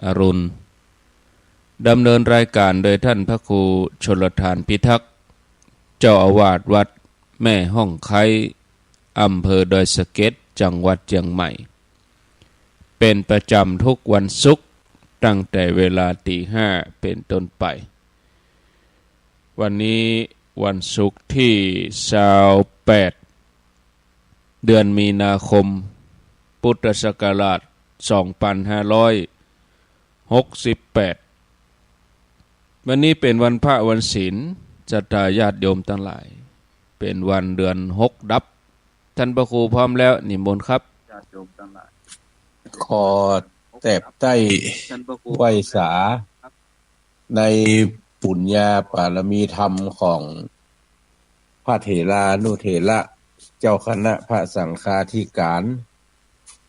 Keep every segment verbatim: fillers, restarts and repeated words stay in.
อรุณ ดำเนินรายการโดยท่านพระครูชลธารพิทักษ์ เจ้าอาวาสวัดแม่ฮ่องไคร้ อำเภอดอยสะเก็ด จังหวัดเชียงใหม่ เป็นประจำทุกวันศุกร์ ตั้งแต่เวลาตีห้าเป็นต้นไป วันนี้วันศุกร์ที่ซาวแปด เดือนมีนาคม พุทธศักราชสองพันห้าร้อยหกสิบแปด วันนี้เป็นวันพระวันศีล ศรัทธาญาติโยมตังหลาย เป็นวันเดือนหกดับ ท่านพระครูพร้อมแล้ว นิมนต์ครับ ญาติโยมตังหลาย ขอแตบใต้ไหว้สา ในปุญญาปารมีธรรมของพระเถรานุเถระ เจ้าคณะพระสังฆาธิการ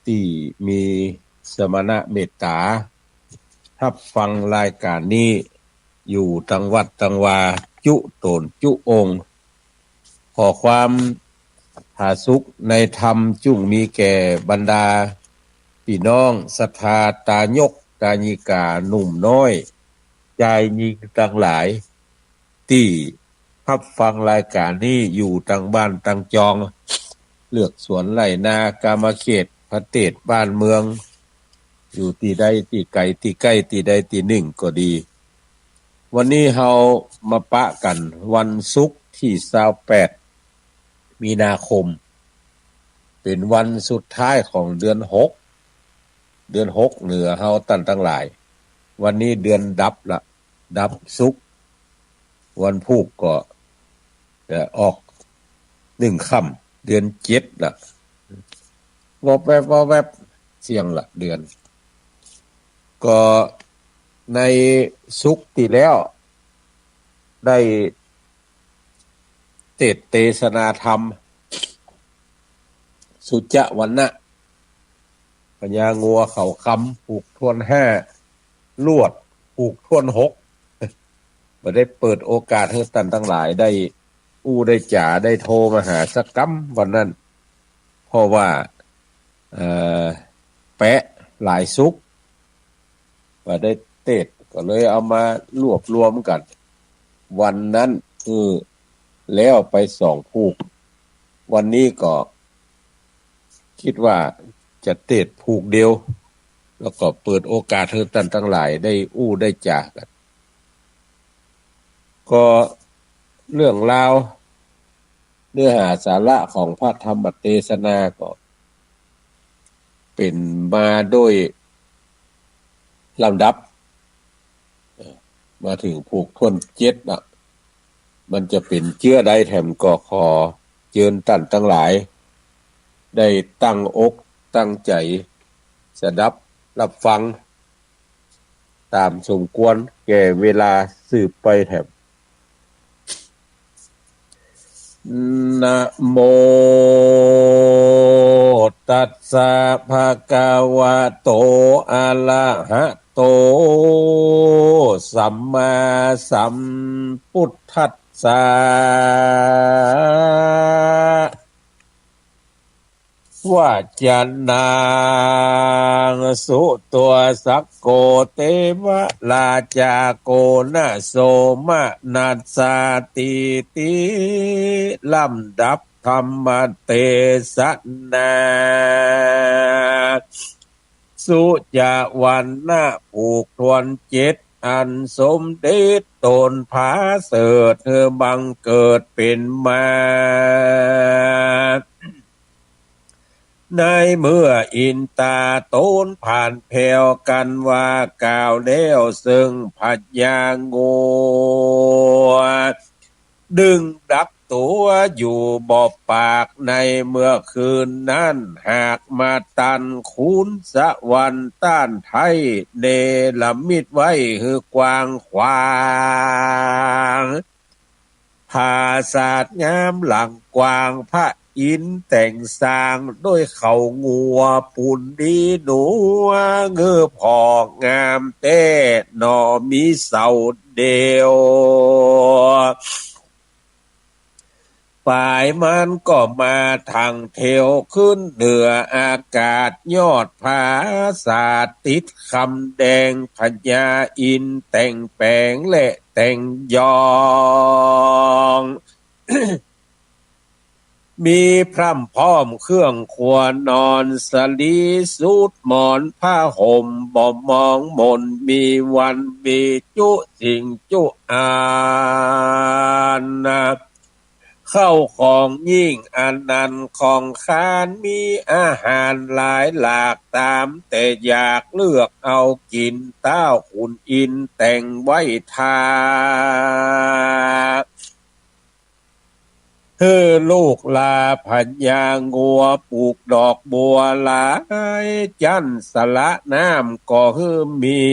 ตี้มีสมณะเมตต๋า ฮับฟังรายการนี้อยู่ตังวัดตังวา จุ๊ต๋นจุ๊องค์ ขอความผาสุกในธรรมจุ่งมีแก่บรรดาปี้น้องศรัทธาตายกตายิกา หนุ่มน้อยจายญิงตังหลาย ตี้ฮับฟังรายการนี้อยู่ตังบ้านตังจอง เฮือนสวนไฮ่นา กามาเขต ประเทศบ้านเมือง อยู่ตี้ใดตี้ไก๋ตี้ใก้ ตี้ใดตี้นึ่งก็ดี วันนี้เฮามาปะกั๋นวันศุกร์ตี้ซาวแปด มีนาคม เป๋นวันสุดท้ายของเดือนหก เดือนหกเหนือเฮาต้านตังหลาย วันนี้เดือนดับละ ดับศุกร์ วันพูกก็จะออกนึ่งค่ำ เดือนเจ็ดละ วอบแวบวอบแวบ เสี้ยงละเดือน ก็ในศุกร์ตี้แล้ว ได้เตสน์เตสนาธรรม สุจวัณณะ พญางัวเขาคำ ผูกถ้วนห้า ลวด ผูกถ้วนหก บ่ได้เปิดโอกาสหื้อต้านตังหลายได้อู้ได้จ๋า ได้โทรมาหาสักกำวันนั้น เพราะว่า เอ่อ แปะหลายศุกร์ บ่ได้เตสน์ ก็เลยเอามารวบรวมกั๋น วันนั้น เออ แล้วไปสองผูก วันนี้ก็กึ๊ดว่าจะเตสน์ผูกเดียว แล้วก็เปิดโอกาสหื้อต้านตังหลายได้อู้ได้จ๋ากั๋น ก็เรื่องราว เนื้อหาสาระของพระธรรมเตสนาก็เป๋นมาโดยลำดับ เอ่อ มาเถิงผูกถ้วนเจ็ดน่ะ มันจะเป๋นเจื้อใดแถมก็ขอเจิญต้านตังหลาย ได้ตั้งอกตั้งใจ๋สดับฮับฟัง ต๋ามสมควรแก่เวลาสืบไปแถม นะโมตัสสะ ภะคะวะโต อะระหะโต สัมมาสัมพุทธัสสะ วะจานัง สุตวาสักโข เตวะราชา โกณะโสมนัสสาติ ติ ลำดับธรรมเตสนา สุจวัณณะ ผูกถ้วนเจ็ด อันสมเด็จต๋นผาเสริฐ หื้อบังเกิดเป๋นมา ในเมื่ออินต๋าต๋นผ่านแผ่วกั๋นว่า กล่าวแล้วเซิ่งพญางัว ดึงดับตั๋วอยู่บ่ปาก ในเมื่อคืนนั้น หากมาตันขุนสวรรค์ต้านไท้ เนรมิตไว้หื้อกว้างขวาง ผาสาทงามหลังกว้าง พระอินทร์แต่งสร้างด้วยเขางัวปูนดีนัว เงื้อผ่องามแต๊หนอ มีเสาเดียว ป๋ายมันก็มาทางเตียวขึ้นเหนืออากาศ ยอดผาสาทติดคำแดง พญาอินทร์แต่งแป๋งและแต่งยอง มีพร่ำพร้อมเครื่องครัวนอน สลีสูทหมอนผ้าห่ม บ่มองหม่น มีวันมีจุสิ่งจุอาญา เข้าของยิ่งอนันต์ของคาน มีอาหารหลายหลากต๋ามแต่อยาก เลือกเอากิ๋น ต้าวขุนอินทร์แต่งไว้ทา หื้อลูกลาพญางัว ปลูกดอกบัวหลายจั้น สระน้ำก็หื้อมี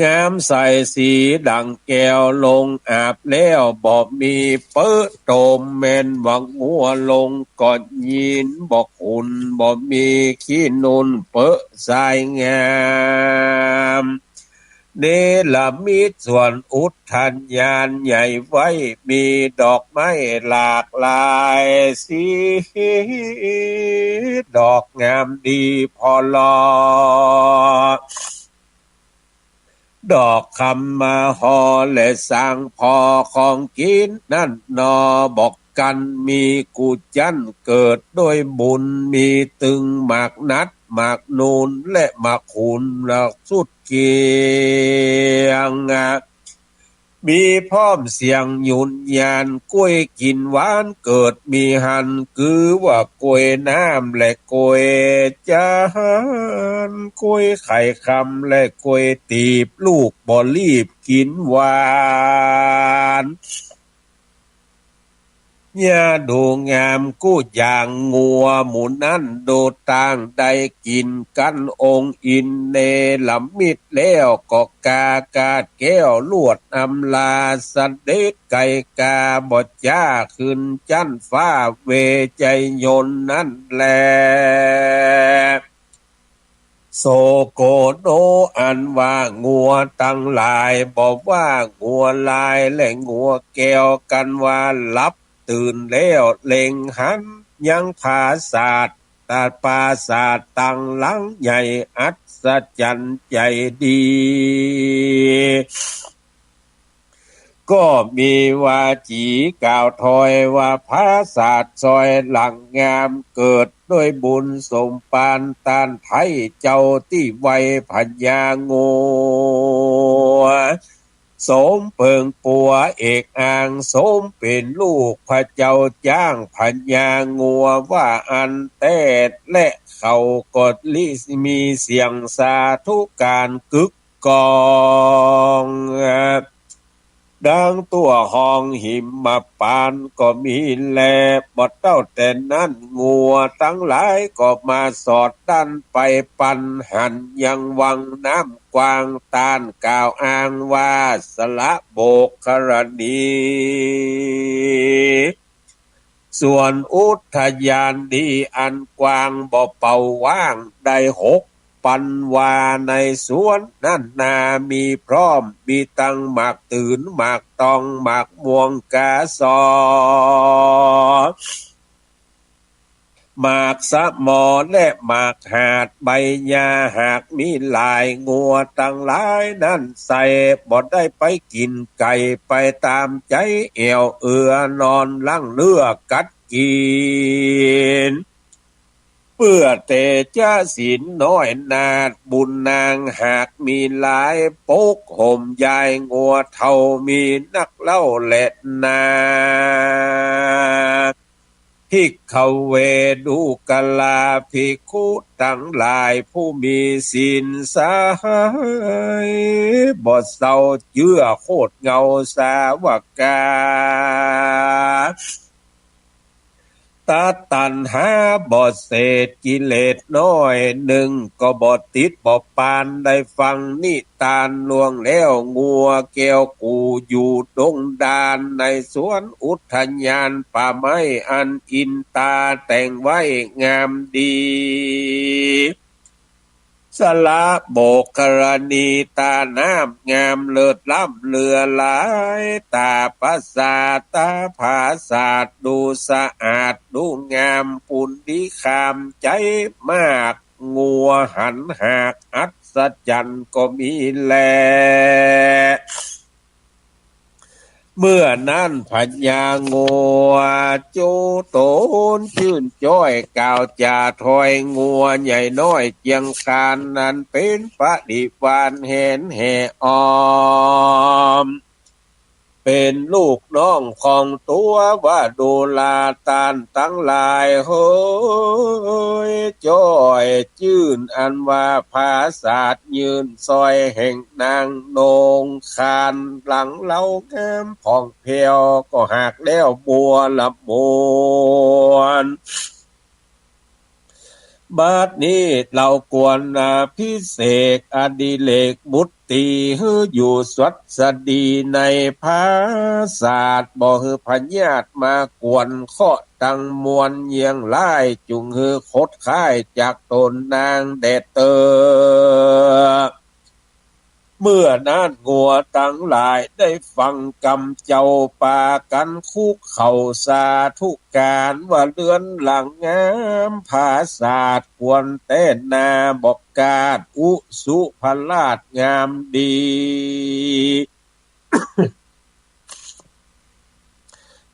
งามใสสีดั่งแก้ว ลงอาบแล้วบ่มีเปื้อโตม แม่นว่างัวลงก็ยินบ่ขุ่น บ่มีขี้นุ่นเปื้อสายงาม เนรมิตสวนอุทยานใหญ่ไว้ มีดอกไม้หลากหลายสี ดอกงามดีผ่อหล่อ ดอกคำมาห่อและสร้างผ่อของกิ๋นนั่นหนอ บอกกั๋นมีกู้จั้นเกิดด้วยบุญ มีตึงหมากนัด หมากนูน และหมากขุ่น หมากสุดเกลี้ยง มีพร้อมเสียงยืนยัน กล้วยกิ๋นหวานเกิดมีหั้น คือว่ากล้วยน้ำและกล้วยจันทร์ กล้วยไข่คำและกล้วยตีบ ลูกบ่รีบกิ๋นหวาน อย่าดูงามกู้อย่างงัวหมู่นั้น ดูต่างได้กิ๋นกั๋น องค์อินทร์เนรมิตแล้วก็กากาดแก้ว ลวดอำลาเสด็จไกลกา บ่จ๊าขึ้นจั้นฟ้า เวไชยนนท์นั่นแล โสโกโน อันว่างัวตังหลาย บ่ว่างัวลายและงัวแก้ว กั๋นว่าหลับตื่นแล้ว เล็งหันยังผาสาท ตาปราสาทตังหลังใหญ่ อัศจรรย์ใจ๋ดี ก็มีวาจี๋กล่าวถอยว่า ผาสาทซอยหลังงาม เกิดด้วยบุญสมปาน ต้านไท้เจ้าตี้ไว้พญางัว สมเปิงปั๋วเอกอ้าง สมเป๋นลูกพระเจ้าจ๊าง พญางัวว่าอั้นแต๊ และเขาก็ลิมีเสียงสาธุก๋านกึก ก้อง ดังตั๋วฮองหิมพานต์ก็มีแล บ่เต้าแต่นั้น งัวตังหลายก็มาสอดดั้นไปปันหันยังวังน้ำกว้าง ต้านกล่าวอ้างว่า สระโบกขรณี สวนอุทยานดีอันกว้างบ่เป่าว่าง ได้หกปันวา ในสวนนั้นนามีพร้อม มีตังหมากตื่น หมากตอง หมากม่วงกาซอ หมากสะหมอและหมากหาดใบหญ้า หากมีหลาย งัวตังหลายนั้นใส่ บ่ได้ไปกิ๋นไก่ ไปต๋ามใจ๋แอ่วเอือนอน ลั้งเนื้อกัดกิ๋น เปื้อแต่จะศีลน้อยนาด บุญนางหากมีหลาย ปกห่มยายงัวเฒ่า มีนักเล่าแลนา ภิกขเว ดูกราภิกขุตังหลาย ผู้มีศีลใส บ่เศร้าเจื้อโคตรเหง้าสาวกา ตัดตัณหาบ่เสร็จ กิเลสน้อยนึ่งก็บ่ติดบ่ปาน ได้ฟังนิทานล่วงแล้ว งัวแก้วกูอยู่ดงดาน ในสวนอุทยานป่าไม้อันอินตาแต่งไว้งามดี สละโบกกรณีต๋าน้ำงามเลิศล้ำเหลือหลาย ต๋าปราสาท ต๋าผาสาทดูสะอาดดูงาม ปุณณีคามใจ๋มาก งัวหันหากอัศจรรย์ก็มีแล เมื่อนั้นพญางัวจุตนจื้นจ้อย กล่าวจ๋าถอยงัวใหญ่น้อยเจียงคาน อันเป๋นปริวารแหนแห่อ้อม เป๋นลูกน้องของตั๋ว ว่าดูราต้านตังหลายเหย จ้อยจื้นอันว่าผาสาทยื่นซอยแห่งนางนงคาน หลังเล้างามผ่องแผ้ว ก็หากแล้วบัวละมวล บัดนี้เฮากวนอภิเษกอดิเรกบุตรี หื้ออยู่สวัสดีในผาสาท บ่หื้อพยาธิมากวนเคราะห์ตังมวล เยี่ยงร้ายจุ่งหื้อคดค้ายจากต๋นนางแด่เต๊อะ เมื่อนั้นงัวตังหลายได้ฟังกำเจ้าปากั๋นคุกเข่าสาธุก๋าน ว่าเฮือนหลังงามผาสาทควรแต๊นา บ่กาดอุสุภราชงามดี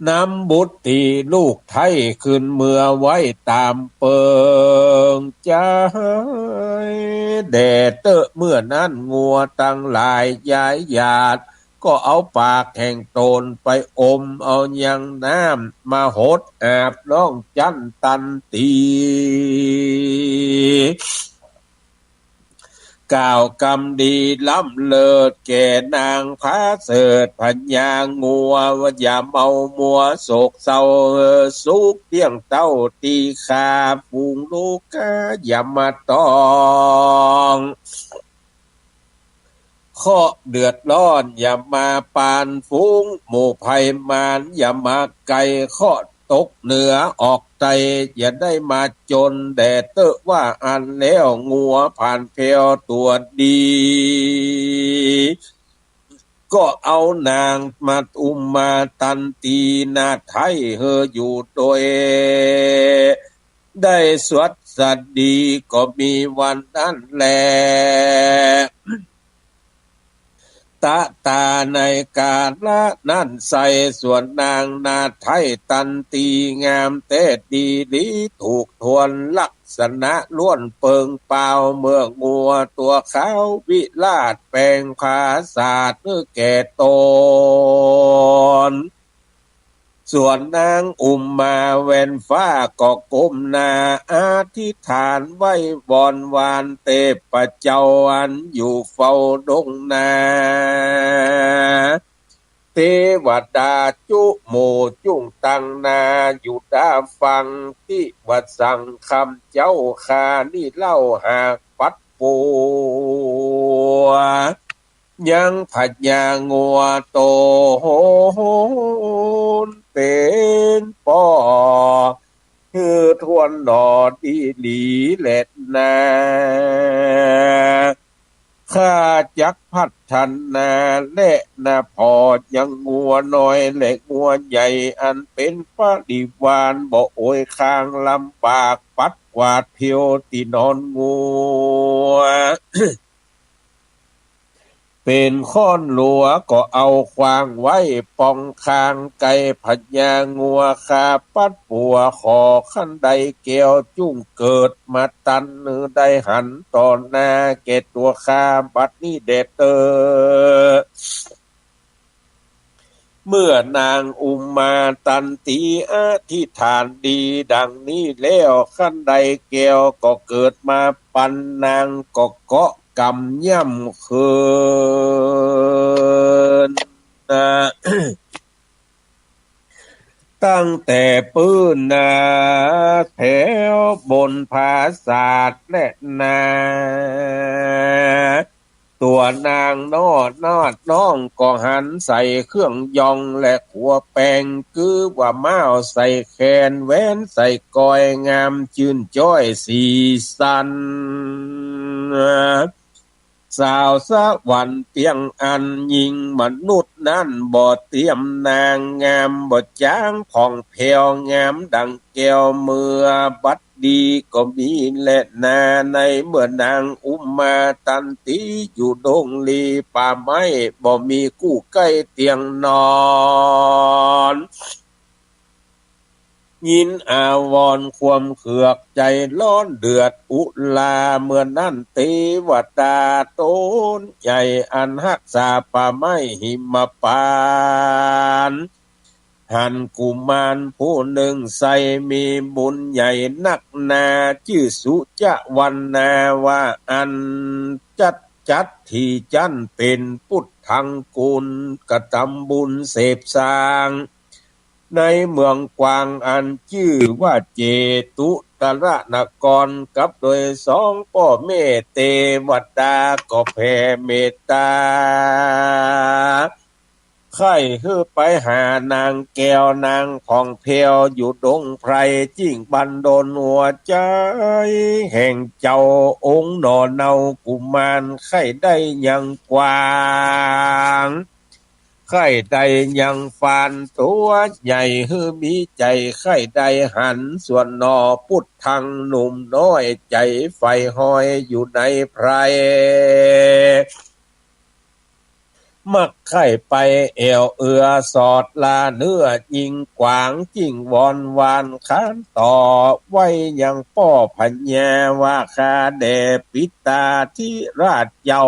นำบุตรีลูกไท้ขึ้นเมือไว้ต๋ามเปิงใจ๋แด่เต๊อะ เมื่อนั้นงัวตังหลายย้ายหยาด ก็เอาปากแห่งต๋นไปอมเอายังน้ำมาหดอาบน้องจันตันตี กล่าวกำดีล้ำเลิศแก่นางผาเสริฐพญางัว ว่าอย่าเมามัวโศกเศร้า สุขเตี้ยงเต้าตี้ข้าฝูงลูกค้าอย่ามาต้อง เคราะห์เดือดร้อนอย่ามาปานฝูง หมู่ภัยมารอย่ามาไกล เคราะห์ตกเหนือออกใต้ อย่าได้มาจนแด่เต๊อะ ว่าอั้นแล้วงัวผ่านแผ้วตั๋วดี ก็เอานางมาอุมมาตันตีนาถไท้หื้ออยู่โดย ได้สวัสดีก็มีวันนั้นแล ตะตาในกาละนั้นไส้ ส่วนนางนาถไท้ตันตีงามแต๊ดีหลี ถูกทวนลักษณะล้วนเปิงเปล่า เมื่องัวตั๋วขาววิราชแป๋งผาสาทหื้อแก่ต๋น ส่วนนางอุมมาแว่นฟ้าก็ก้มหน้าอธิษฐานไหว้วอนวานเตพเจ้าอันอยู่เฝ้าดงนา เตวดาจุหมู่จุ่งตังนาอยู่ด้าฟัง ติวสังคำเจ้าข้านี้เล่าหากปัดปัว ยังพญางัวต๋นเป๋นป้อ หื้อทวนหนอดีหลีแลนา ข้าจักพัฒนาแลนา ผ่อยังงัวน้อยและงัวใหญ่ อันเป๋นปริวารบ่โอยคางลำบาก ปัดกวาดเผียวตี้นอนงัว เป๋นค้อนหลัวก็เอาขวางไว้ป่องคาง ไก่พญางัวข้าปัดปัว ขอคันไดแก้วจุ่งเกิดมาตัน หื้อได้หันต่อหน้าแก่ตั๋วข้าบัดนี้แด่เต๊อะ เมื่อนางอุมมาตันตีอธิษฐานดีดังนี้แล้ว คันไดแก้วก็เกิดมาปันนาง ก็เกาะกำย่ำคืน ตั้งแต่ปื้นนาแถวบนผาสาทแลนา ตั๋วนางนอดนอดน้องก็หันใส่เครื่องยองและขัวแปง คือว่าม้าวใส่แคน แหวนใส่กอย งามจื้นจ้อยสีสัน สาวสวรรค์เปียงอั้น ญิงมนุษย์นั้นบ่เตียม นางงามบ่จ๋างผ่องแผ้ว งามดังแก้ว เมื่อบัดดีก็มีแลนา ในเมื่อนางอุมาตันตี อยู่ดงลีป่าไม้ บ่มีกู้ใก้เตียงนอน ยินอาวรณ์ความเคือง ใจ๋ฮ้อนเดือดอุรา เมื่อนั้นเตวดาต๋นใหญ่ อันฮักษาป่าไม้หิมพานต์ หันกุมารผู้นึ่งใส่ มีบุญใหญ่นักหนา จื้อสุจวรรณาว่าอั้น จัดจัดถีจั้นเป๋นปุตถังกุล กระตำบุญเสพสร้าง ในเมืองกว้างอันจื้อว่าเจตุตรนคร กับโดยสองป้อแม่เตวดาก็แผ่เมตต๋า ใค่หื้อไปหานางแก้วนางผ่องแผ้ว อยู่ดงไพร จิ่งบันดลหัวใจ๋แห่งเจ้าองค์หน่อเนากุมาร ใค่ได้ยังกว้าง ใค่ได้ยังฟานตั๋วใหญ่ หื้อมีใจ๋ใค่ได้หัน ส่วนหน่อปุตถังหนุ่มน้อย ใจ๋ใฝ่ฮอยอยู่ในไพร มักใค่ไปแอ่วเอือสอดลาเนื้อ ยิ่งกว้างยิ่งวอนวานขานต่อ ไหว้ยังป้อพญาว่า ข้าแด่ปิตาธิราชเจ้า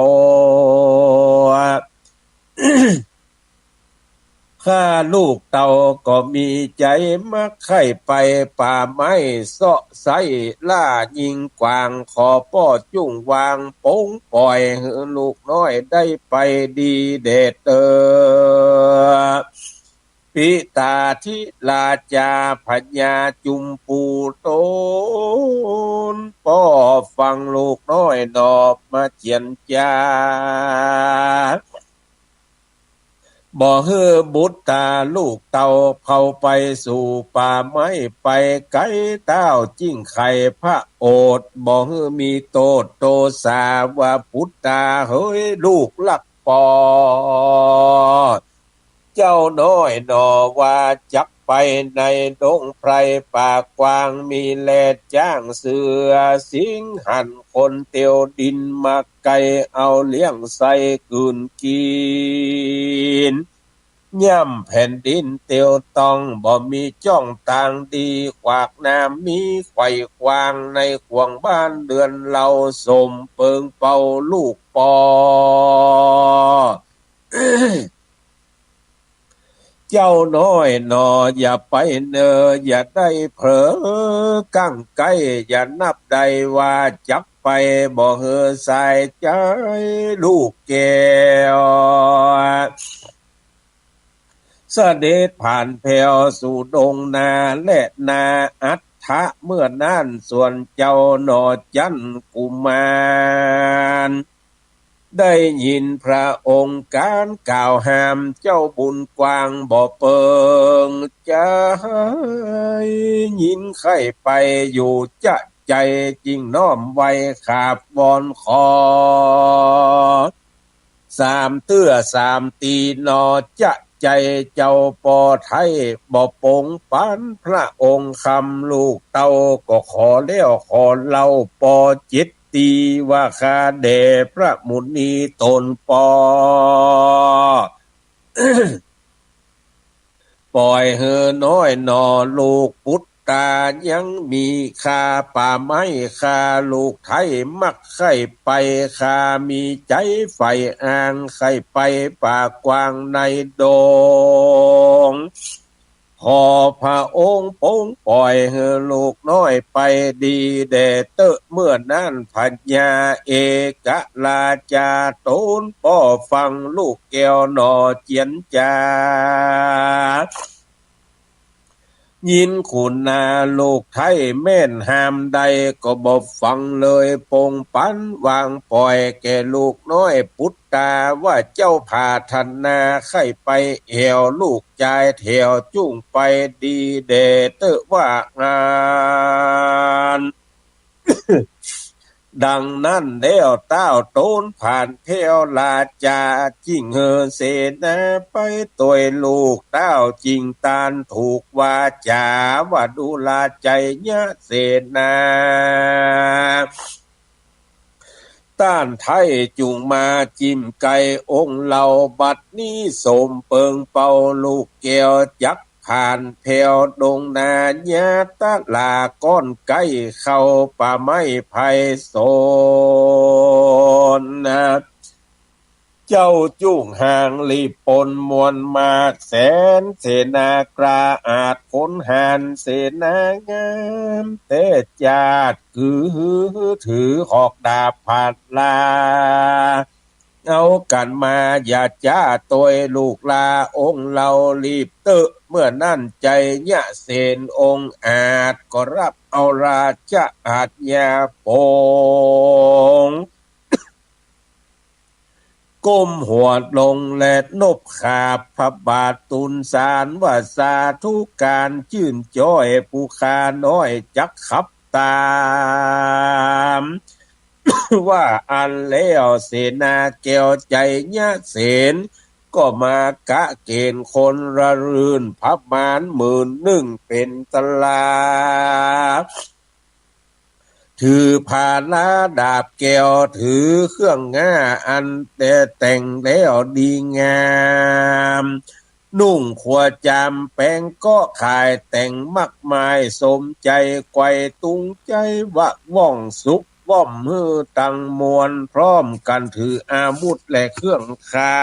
ข้าลูกเต้าก็มีใจ๋มักใค่ไปป่าไม้เซาะไซ้ล่ายิ่งกว้าง ขอป้อจุ่งวางปลงป่อย หื้อลูกน้อยได้ไปดีแด่เต๊อะ ปิตาธิราชาพญาจุมปูต๋นป้อฟังลูกน้อยหน่อมาเจียรจา บ่หื้อบุตราลูกเต้าเข้าไปสู่ป่าไม้ ไปไก๋เต้า จิ่งใค่พระโอษฐ์ บ่หื้อมีโต้ษโตสา ว่าปุตตาเหย ลูกฮักป้อ เจ้าน้อยหน่อว่าจักไปในดงไพรป่ากว้าง มีแลดจ๊างเสือสิงห์หัน คนเตียวดินมาไก๋ เอาเลี้ยงใส่กืนกิ๋น ย่ำแผ่นดินเตียวต้อง บ่มีจ้องตางดี ขวากน้ำมีไขว่ขวาง ในข่วงบ้านเดือนเล่า สมเปิงเป่าลูกป้อ เจ้าน้อยหน่ออย่าไปเน่อ อย่าได้เผลอกั้งใก้ อย่านับได้ว่าจักไป บ่หื้อสายใจ๋ลูกแก้ว เสด็จผ่านแผ้วสู่ดงนาและนาอัฏฐะ เมื่อนั้นส่วนเจ้าหน่อจันทร์กุมาร ได้ยินพระองค์ก๋านกล่าวห้าม เจ้าบุญกว้างบ่เปิงใจ๋ ยินใค่ไปอยู่จะใจ๋ จิ่งน้อมไหว้ขาบวอนขอ สามเตื้อสามตี๋หน่อจะใจ๋ เจ้าป้อไท้บ่ปงปันพระองค์คำ ลูกเต้าก็ขอแล้วขอเล่า ป้อเจ็ด ตี๋ว่าข้าแด่พระมุนีต๋นป้อ ป่อยหื้อน้อยหน่อลูกปุตตายังมี ข้าป่าไม้ข้าลูกไท้มักใค่ไป ข้ามีใจ๋ใฝ่อ้างใค่ไปป่ากว้างในดง ขอพระองค์ปงป่อยหื้อลูกน้อยไปดีแด่เต๊อะ เมื่อนั้นพญาเอกราชาต๋นป้อฟังลูกแก้วหน่อเจียรจา ยินขุนนาลูกไท้แม่นห้ามได้ก็บ่ฟังเลย ปงปันวางป่อยแก่ลูกน้อยปุตตา ว่าเจ้าผาถนาใค่ไปแอ่วลูกจายแถว จุ่งไปดีแด่เต๊อะว่าอั้น ดังนั้นแล้วต้าวโตนผ่านแผ้วราจา จึ่งหื้อเสนาไปตวยลูก ต้าวจึ่งตานถูกวาจ๋า ว่าดูราไชยเสนา ต้านไท้จุ่งมาจิ่มไกองค์เฮา บัดนี้สมเปิงเป่าลูกแก้ว จักผ่านแผ้วดงนาญาตะลา ก้อนใก้เข้าป่าไม้ไพศาลนา เจ้าจุ่งห่างหลีบปนมวลมาก แสนเสนากล้าอาจขนหาร เสนางามแต๊จาด คือถือหอกดาบผาดลา เอากั๋นมาอย่าจ๊าตวยลูกลา องค์เฮาหลีบเต๊อะ เมื่อนั้นไชยเสนองค์อาจ ก็ฮับเอาราชอาญาปง ก้มหัวลงและนบขาบพระบาทตูนสาร ว่าสาธุก๋านจื้นจ้อย ผู้ข้าน้อยจักขับต๋าม ว่าอั้นแล้วเสนาแก้วไชยเสน ก็มากะเก๋ณฑ์คนละรื่นประมาณหมื่นนึ่งเป๋นต๋าราง ถือผาลาดาบแก้ว ถือเครื่องง่าอันแต๊แต่งแล้วดีงาม นุ่งขัวจามแป๋งเกราะข่ายแต่งมากมาย สมใจ๋ไกวตุงใจ๋วะว่องสุข ว่อมหื้อตังมวล พร้อมกั๋นถืออาวุธและเครื่องฆ่า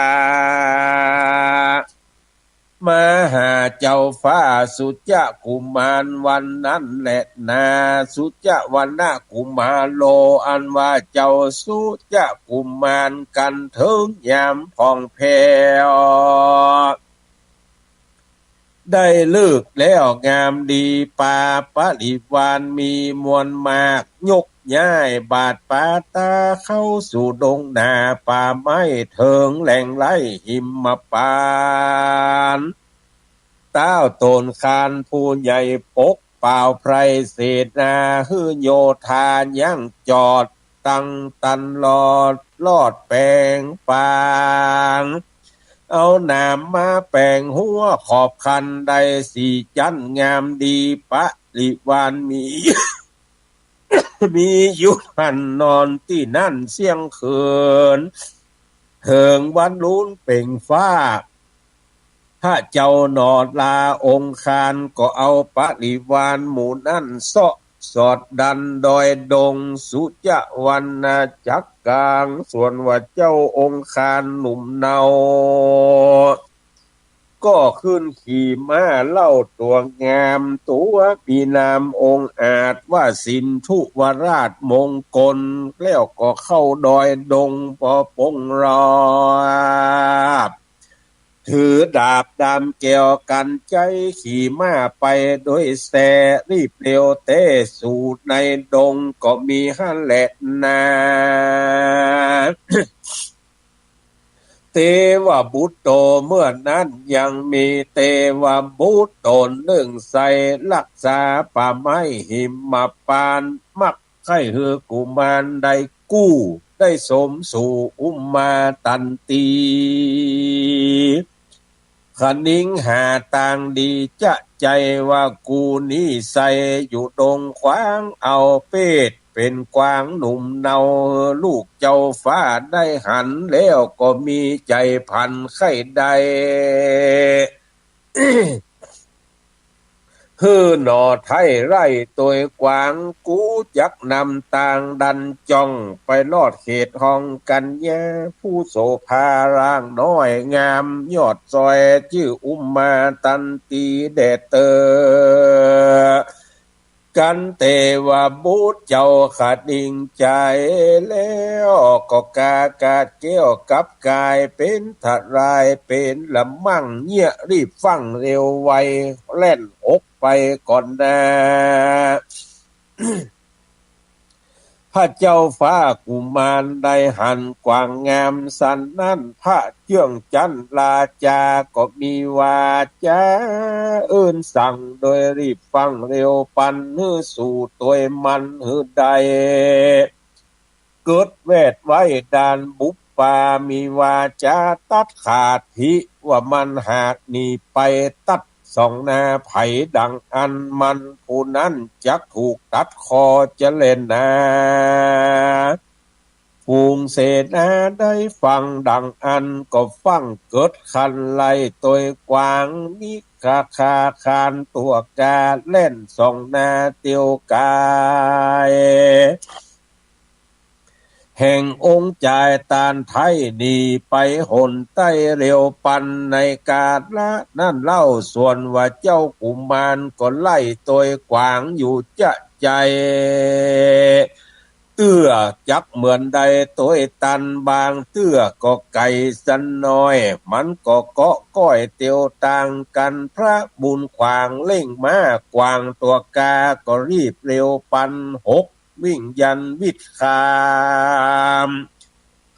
มาหาเจ้าฟ้าสุจะกุมารวันนั้นแลนา สุจะวรรณกุมารโล อันว่าเจ้าสุจะกุมารกั๋นเถิงยามผ่องแผ้ว ได้ฤกษ์แล้วงามดี ปาปริวารมีมวลมาก ยกย้ายบาทปาต๋าเข้าสู่ดงนาป่าไม้ เถิงแหล่งไล้หิมพานต์ ต้าวโตนคานผู้ใหญ่ปกเป๋าไพร่เสนา หื้อโยธายั้งจอด ตังตันลอดลอดแป๋งปาง เอาหนามมาแป๋งหัวขอบคัน ได้สี่จั๊นงามดี ปริวารมี มีอยู่หั้นนอนตี้นั้นเสี้ยงคืน เถิงวันลูนเป๋งฟ้า พระเจ้าหนอดลาองคาร ก็เอาปริวารหมู่นั้นเซาะสอดดันดอยดง สุจะวรรณจักรกลาง ส่วนว่าเจ้าองคารหนุ่มเนา ก็ขึ้นขี่ม้าเล่าตั๋วงาม ตั๋วมีนามองอาจ ว่าสินธุวราชมงคล แล้วก็เข้าดอยดงปอปงราบ ถือดาบดำแก้วกั๋นใจ๊ ขี่ม้าไปโดยแส่ รีบเร็วแต๊สู่ในดงก็มีหั้นแลนา เตวบุตรโต เมื่อนั้นยังมีเตวบุตรต๋นนึ่ง ใส่รักษาป่าไม้หิมพานต์ มักใค่หื้อกุมารได้กู้ ได้สมสู่อุมมาตันตี คะนิงหาตางดีจะใจ๋ ว่ากูนี้ใส่อยู่ดงขวาง เอาเพศเป๋นกวางหนุ่มเนา หื้อลูกเจ้าฟ้าได้หัน แล้วก็มีใจ๋ผันใค่ได้ หื้อหน่อไท้ไร้ตวยกวาง กูจักนำตางดันจ้อง ไปลอดเขตห้องกัญญา ผู้โสภาร่างน้อยงามยอดซอย จื้ออุมมาตันตีแด่เต๊อะ กันเตวบุตรเจ้าคะนิงใจ๋ แล้วก็กากาดแก้วกลับก๋ายเป๋นทรายเป๋นละมั่ง เยียะรีบฟั่งเร็วไว แล่นหกไปก่อนหน้า พระเจ้าฟ้ากุมารได้หันกวางงามสันนั้น พระเจื้องจั๊นราจาก็มีวาจ๋าเอิ้นสั่ง โดยรีบฟั่งเร็วปันหื้อสู่ตวยมันหื้อได้ เกิดแวดไว้ด้านบุปผา มีวาจาตัดขาดถิ ว่ามันหากหนีไปตัดสองนาใผ ดังอั้นมันผู้นั้นจักถูกตัดคอจะแลนา ฝูงเสนาได้ฟังดังอั้นก็ฟั่งเกิดขันไล่ตวยกวาง มีคาคาคานตั๋วกาแล่นสองนาเตียวก๋าย แห่งองค์จายต้านไท้หนีไปหนใต้เร็วปัน ในกาละนั้นเล่า ส่วนว่าเจ้ากุมารก็ไล่ตวยกวางอยู่จะใจ๋ เตื้อจักเหมือนได้ตวยตัน บางเตื้อก็ไก๋สันน้อย มันก็เกาะก้อยเตียวต่างกั๋น พระบุญขวางเร่งม้ากวางตั๋วกาก็รีบเร็วปัน หก วิ่งยันวิดขาม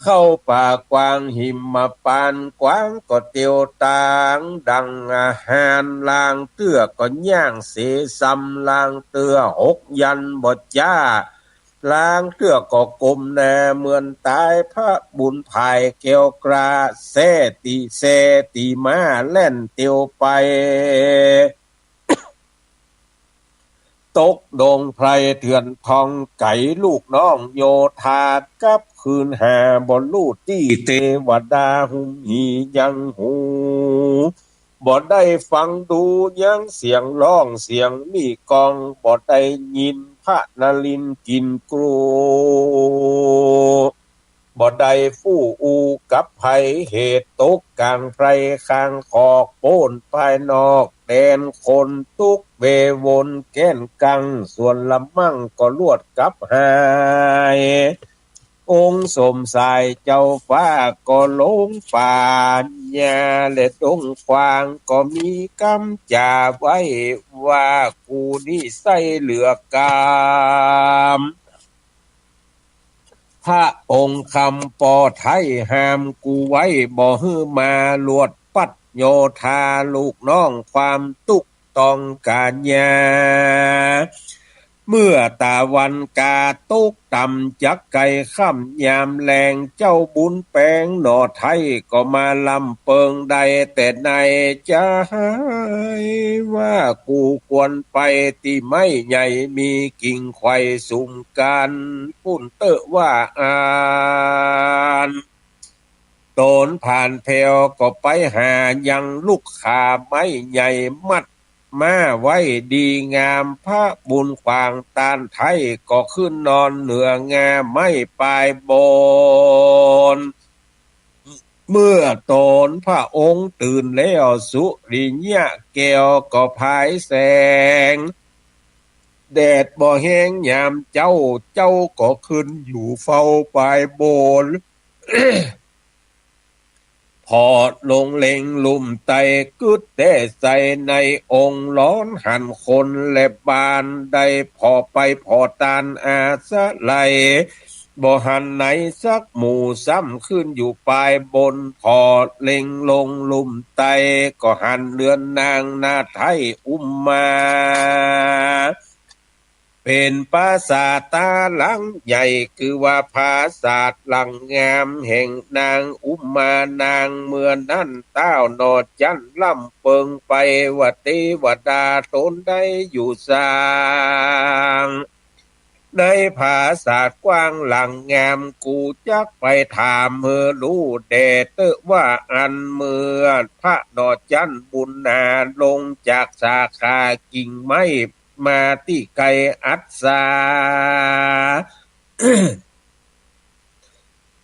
เข้าป่ากว้างหิมพานต์ กวางก็เตียวต่างดังอาหาร ลางเตื้อก็ย่างเสซ้ำ ลางเตื้อหกยันบ่จ๊า ลางเตื้อก็ก้มหน้าเหมือนต๋าย พระบุญผายแก้วกล้า แซ่ตี้แซ่ตี้ม้าแล่นเตียวไป ตกดงไพรเถื่อนทองไก๋ ลูกน้องโยธากลับคืนหา บ่ฮู้ตี้เตวดาหุมหียังฮู บ่ได้ฟังดูยังเสียงฮ้องเสียงมี้กอง บ่ได้ยินพระนรินทร์กิ๋นกรู บ่ได้ฟู่อู้กับใผ เหตุตกก๋างไพรข้างขอก โป๊นภายนอกแดนคน ตุ๊กข์เววนแก้นกัง ส่วนละมั่งก็ลวดกลับหาย องค์สมสายเจ้าฟ้าก็ลงป่าหญ้า และดงกว้างก็มีกำจ๋าไว้ ว่ากูนี้ใส่เหลือกาม พระองค์คำปอไท้ห้ามกูไว้ บ่หื้อมาลวดปัดโยธา ลูกน้องความตุ๊กข์ต้องก๋าหญ้า เมื่อตะวันกาตกต่ำ จักใก้ค่ำยามแลง เจ้าบุญแปงหน่อไท้ก็มาลำเปิงได้ แต่ในจะหายว่ากูควรไปตี้ไม้ใหญ่มีกิ่งไขว่สุมกั๋น ปุ้นเต๊อะว่าอั้น โตนผ่านแผวก็ไปหายังลุกขาไม้ใหญ่มัดมาไว้ดีงาม พระบุญขวางต้านไท้ก็ขึ้นนอนเหนืองาไม้ปายบน เมื่อต๋อนพระองค์ตื่นแล้ว สุริยะแก้วก็ผายแสง แดดบ่แฮงยามเจ๊า เจ้าก็ขึ้นอยู่เฝ้าปายบน ผ่อลงเล็งลุ่มไต้ กึ๊ดแต๊ใส่ในองค์ ร้อนหันคนและบ้าน ได้ผ่อไปผ่อตานอาศัย บ่หันไหนสักหมู่ ซ้ำขึ้นอยู่ปายบน ผ่อเล็งลงลุ่มไต้ ก็หันเฮือนนางนาไท้อุมมา เป๋นปราสาทต๋าหลังใหญ่ คือว่าปราสาทหลังงาม แห่งนางอุมมานาง เมื่อนั้นต้าวหน่อจั้นลำเปิงไป ว่าเตวดาต๋นได้อยู่สร้าง ในปราสาทกว้างหลังงาม กูจักไปถามหื้อฮู้แด่เต๊อะว่าอั้น เมื่อพระหน่อจั้นบุญนาลงจากสาขากิ่งไม้ มาตี้ไกอัสสา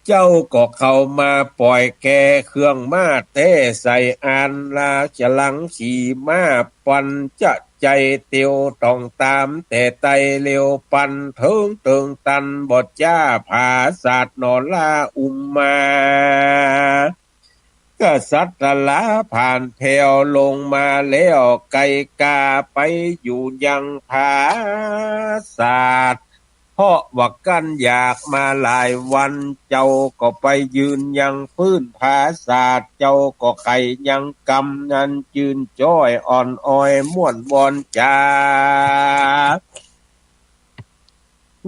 เจ้าก็เข้ามาป่อยแก่เครื่องม้าแต๊ใส่อัน ราชลังขี่ม้าปันจะใจ๋เตียวต้องต๋าม แต่ไต้เร็วปันเถิงเติงตัน บ่จ๊าปราสาทหน่อลาอุมมา กษัตราผ่านแผวลงมาแล้ว ไกกาไปอยู่ยังปราสาท เพราะว่ากั้นอยากมาหลายวัน เจ้าก็ไปยืนยังพื้นปราสาท เจ้าก็ไขยังกำ อันจื้นจ้อยอ่อนอ้อยม่วนวอนจ๋า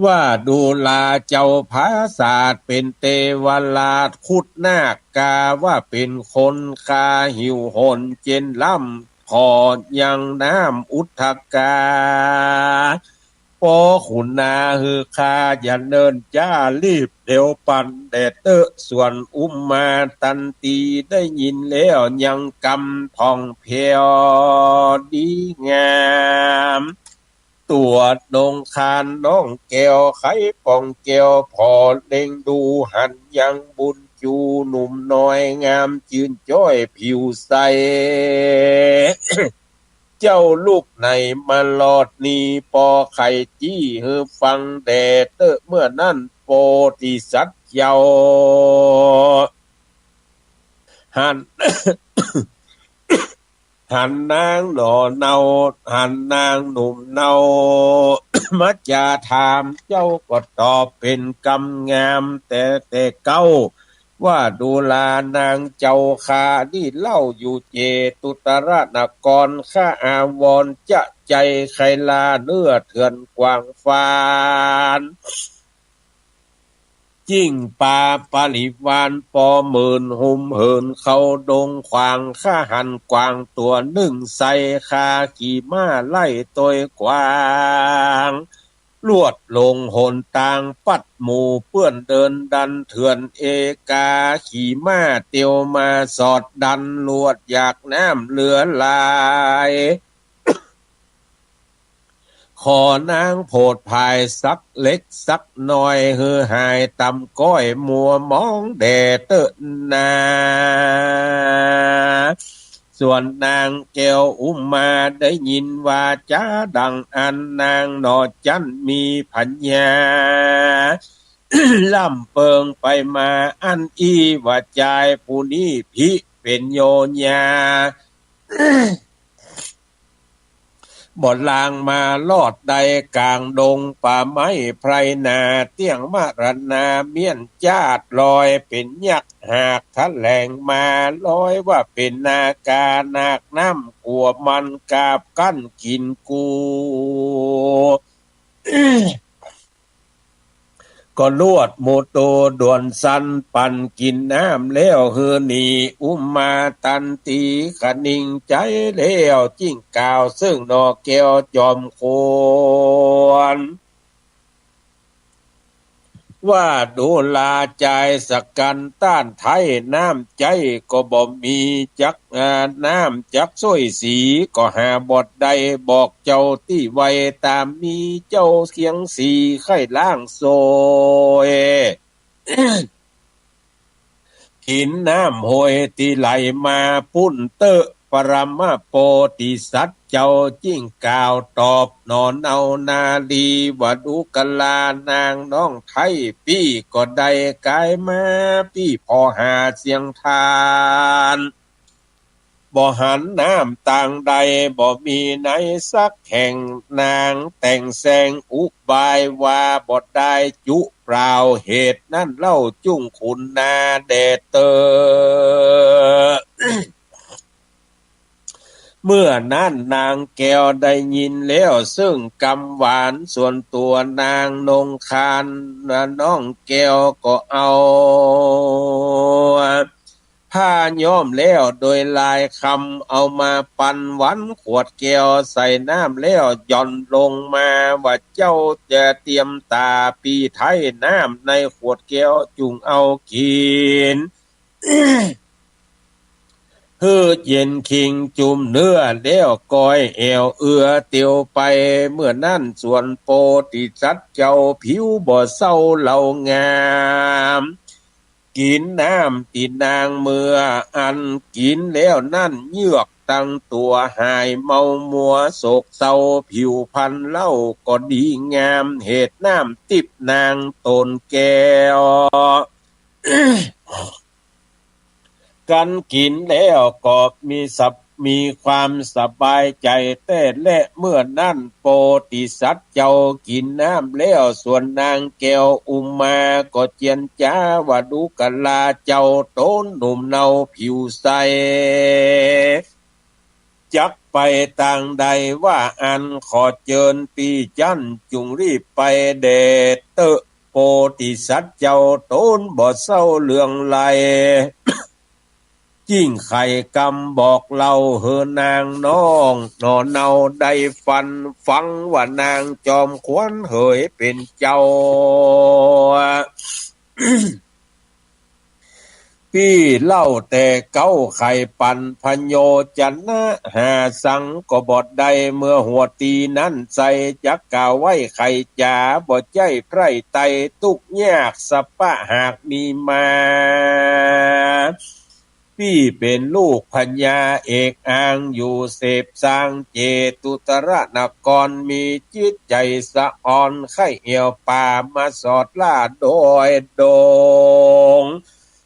ว่าดูราเจ้าผาสาทเป๋นเตวราชครุฑนาคกาว่าเป๋นคน คาหิวโหยเจ๋นล้ำ ผ่อยังน้ำอุทกา ปอขุนนาหื้อข้าอย่าเนิ่นจ๊า รีบเร็วปันแด่เต๊อะ ส่วนอุมมาตันตีได้ยินแล้วยังกำผ่องแผ้วดีงาม ตั๋วนงคานน้องแก้วไขป่องแก้ว ผ่อเล็งดูหันยังบุญจูหนุ่มน้อยงามจื้นจ้อยผิวใส เจ้าลุกไหนมารอดนี้ ปอไขจี้หื้อฟังแด่เต๊อะ เมื่อนั้นโพธิสัตว์เจ้า หัน หันนางหน่อเนา หันนางหนุ่มเนา มาจ๋าถาม เจ้าก็ตอบเป๋นกำงามแต่แต่เก๊า ว่าดูรานางเจ้าข้านี้เล่า อยู่เจตุตรนคร ข้าอาวรณ์จะใจ๋ใค่ลาเนื้อเถื่อนกว้างฟาน จิ่งปาปริวารปอหมื่น หุมเหินเข้าดงขวาง ข้าหันกวางตั๋วนึ่งใส่ ข้าขี่ม้าไล่ตวยกวาง ลวดลงหนตางปัดหมู่เปื้อน เดินดันเถื่อนเอกา ขี่ม้าเตียวมาสอดดัน ลวดอยากน้ำเหลือหลาย ขอนางโผดผายสักเล็กสักน้อย หื้อหายต่ำก้อยมัวมองแด่เต๊อะนา ส่วนนางแก้วอุมาได้ยินวาจ๋าดังอั้น นางหน่อจั้นมีผญา ล่ำเปิงไปมาอั้นอี้ ว่าจายผู้นี้ผิเป๋นโยญา บ่ลางมารอดใด ก๋างดงป่าไม้ไพรนา เตี้ยงมรณาเมี้ยนจาดลอย เป๋นยักษ์หากแถลงมา ลอยว่าเป๋นนาคานาคน้ำ กั๋วมันกาบกั้นกิ๋นกู ก็ลวดหมู่โตด่วนสัน ปั่นกิ๋นน้ำแล้วหื้อหนี อุมาตันตีคะนิงใจ๋แล้ว จิ่งกล่าวเซิ่งหน่อแก้วจอมควร ว่าดูราจายสกันต้านไท้ น้ำใจ๊ก็บ่มีจัก อ่า น้ำจักซ่วยสีก็หาบ่ได้ บอกเจ้าตี้ไวต๋ามมี เจ้าเคียงสีใค่ล้างซ่วย กิ๋นน้ำห้วยตี้ไหลมาปุ้นเต๊อะ ปรมโพธิสัตว์เจ้าจิ่งกล่าวตอบหน่อเนานารี ว่าดูกะลานางน้องไท้ ปี้ก็ได้ก๋ายมา ปี้ผ่อหาเสียงทาน บ่หันน้ำตางใด บ่มีในสักแห่ง นางแต่งแสงอุบายว่า บ่ได้จุเปล่า เหตุนั้นเล่าจุ่งขุนนาแด่เต๊อะ เมื่อนั้นนางแก้วได้ยินแล้วเซิ่งกำหวาน ส่วนตัวนางนงคานน้องแก้วก็เอา ผ้าย้อมแล้วโดยลายคำ เอามาปันหวันขวดแก้ว ใส่น้ำแล้วหย่อนลงมา ว่าเจ้าจะเตรียมต๋าปี้ไท้ น้ำในขวดแก้วจุ่งเอากิ๋น หื้อเย็นคิงจุ่มเนื้อแล้วก้อยแอ่วเอือเตียวไป เมื่อนั้นส่วนโพธิสัตว์เจ้าผิวบ่เศร้าเหล่างาม กิ๋นน้ำตี้นางเมื่ออั้นกิ๋นแล้วนั้น เยือกตังตั๋วหายเมามัวโศกเศร้า ผิวพรรณเล่าก็ดีงาม เหตุน้ำติ๊บนางต๋นแก้ว กันกิ๋นแล้วก็มีสับ มีความสบายใจ๋แต๊แล เมื่อนั้นโพธิสัตว์เจ้ากิ๋นน้ำแล้ว ส่วนนางแก้วอุมาก็เจียรจ๋า ว่าดูกะลาเจ้าต๋นหนุ่มเนาผิวใส จักไปตางใดว่าอั้น ขอเจิญปี้จั๊นจุ่งรีบไปแด่เต๊อะ โปธิสัตว์เจ้าต๋นบ่เศร้าเลื่องไล ยิ่งใค่กำบอกเล่าหื้อนางน้องหน่อเนาได้ฟัน ฟังว่านางจอมขวัญเหยเป๋นเจ้า ปี้เล่าแต่เก๊าใค่ปั๋นพโยจนะหาสังก็บ่ได้ เมื่อหัวตี้นั้นใส่ จักกล่าวไว้ใค่จ๋า บ่ใจ้ใผร้ไตรตุ๊กข์ยากสะปะหากมีมา ปี้เป๋นลูกพญาเอกอางอยู่เสพสร้างเจตุตรนคร มีจิตใจ๋สะอ่อนใค่เอี่ยวป่ามาสอดล่าโดยดง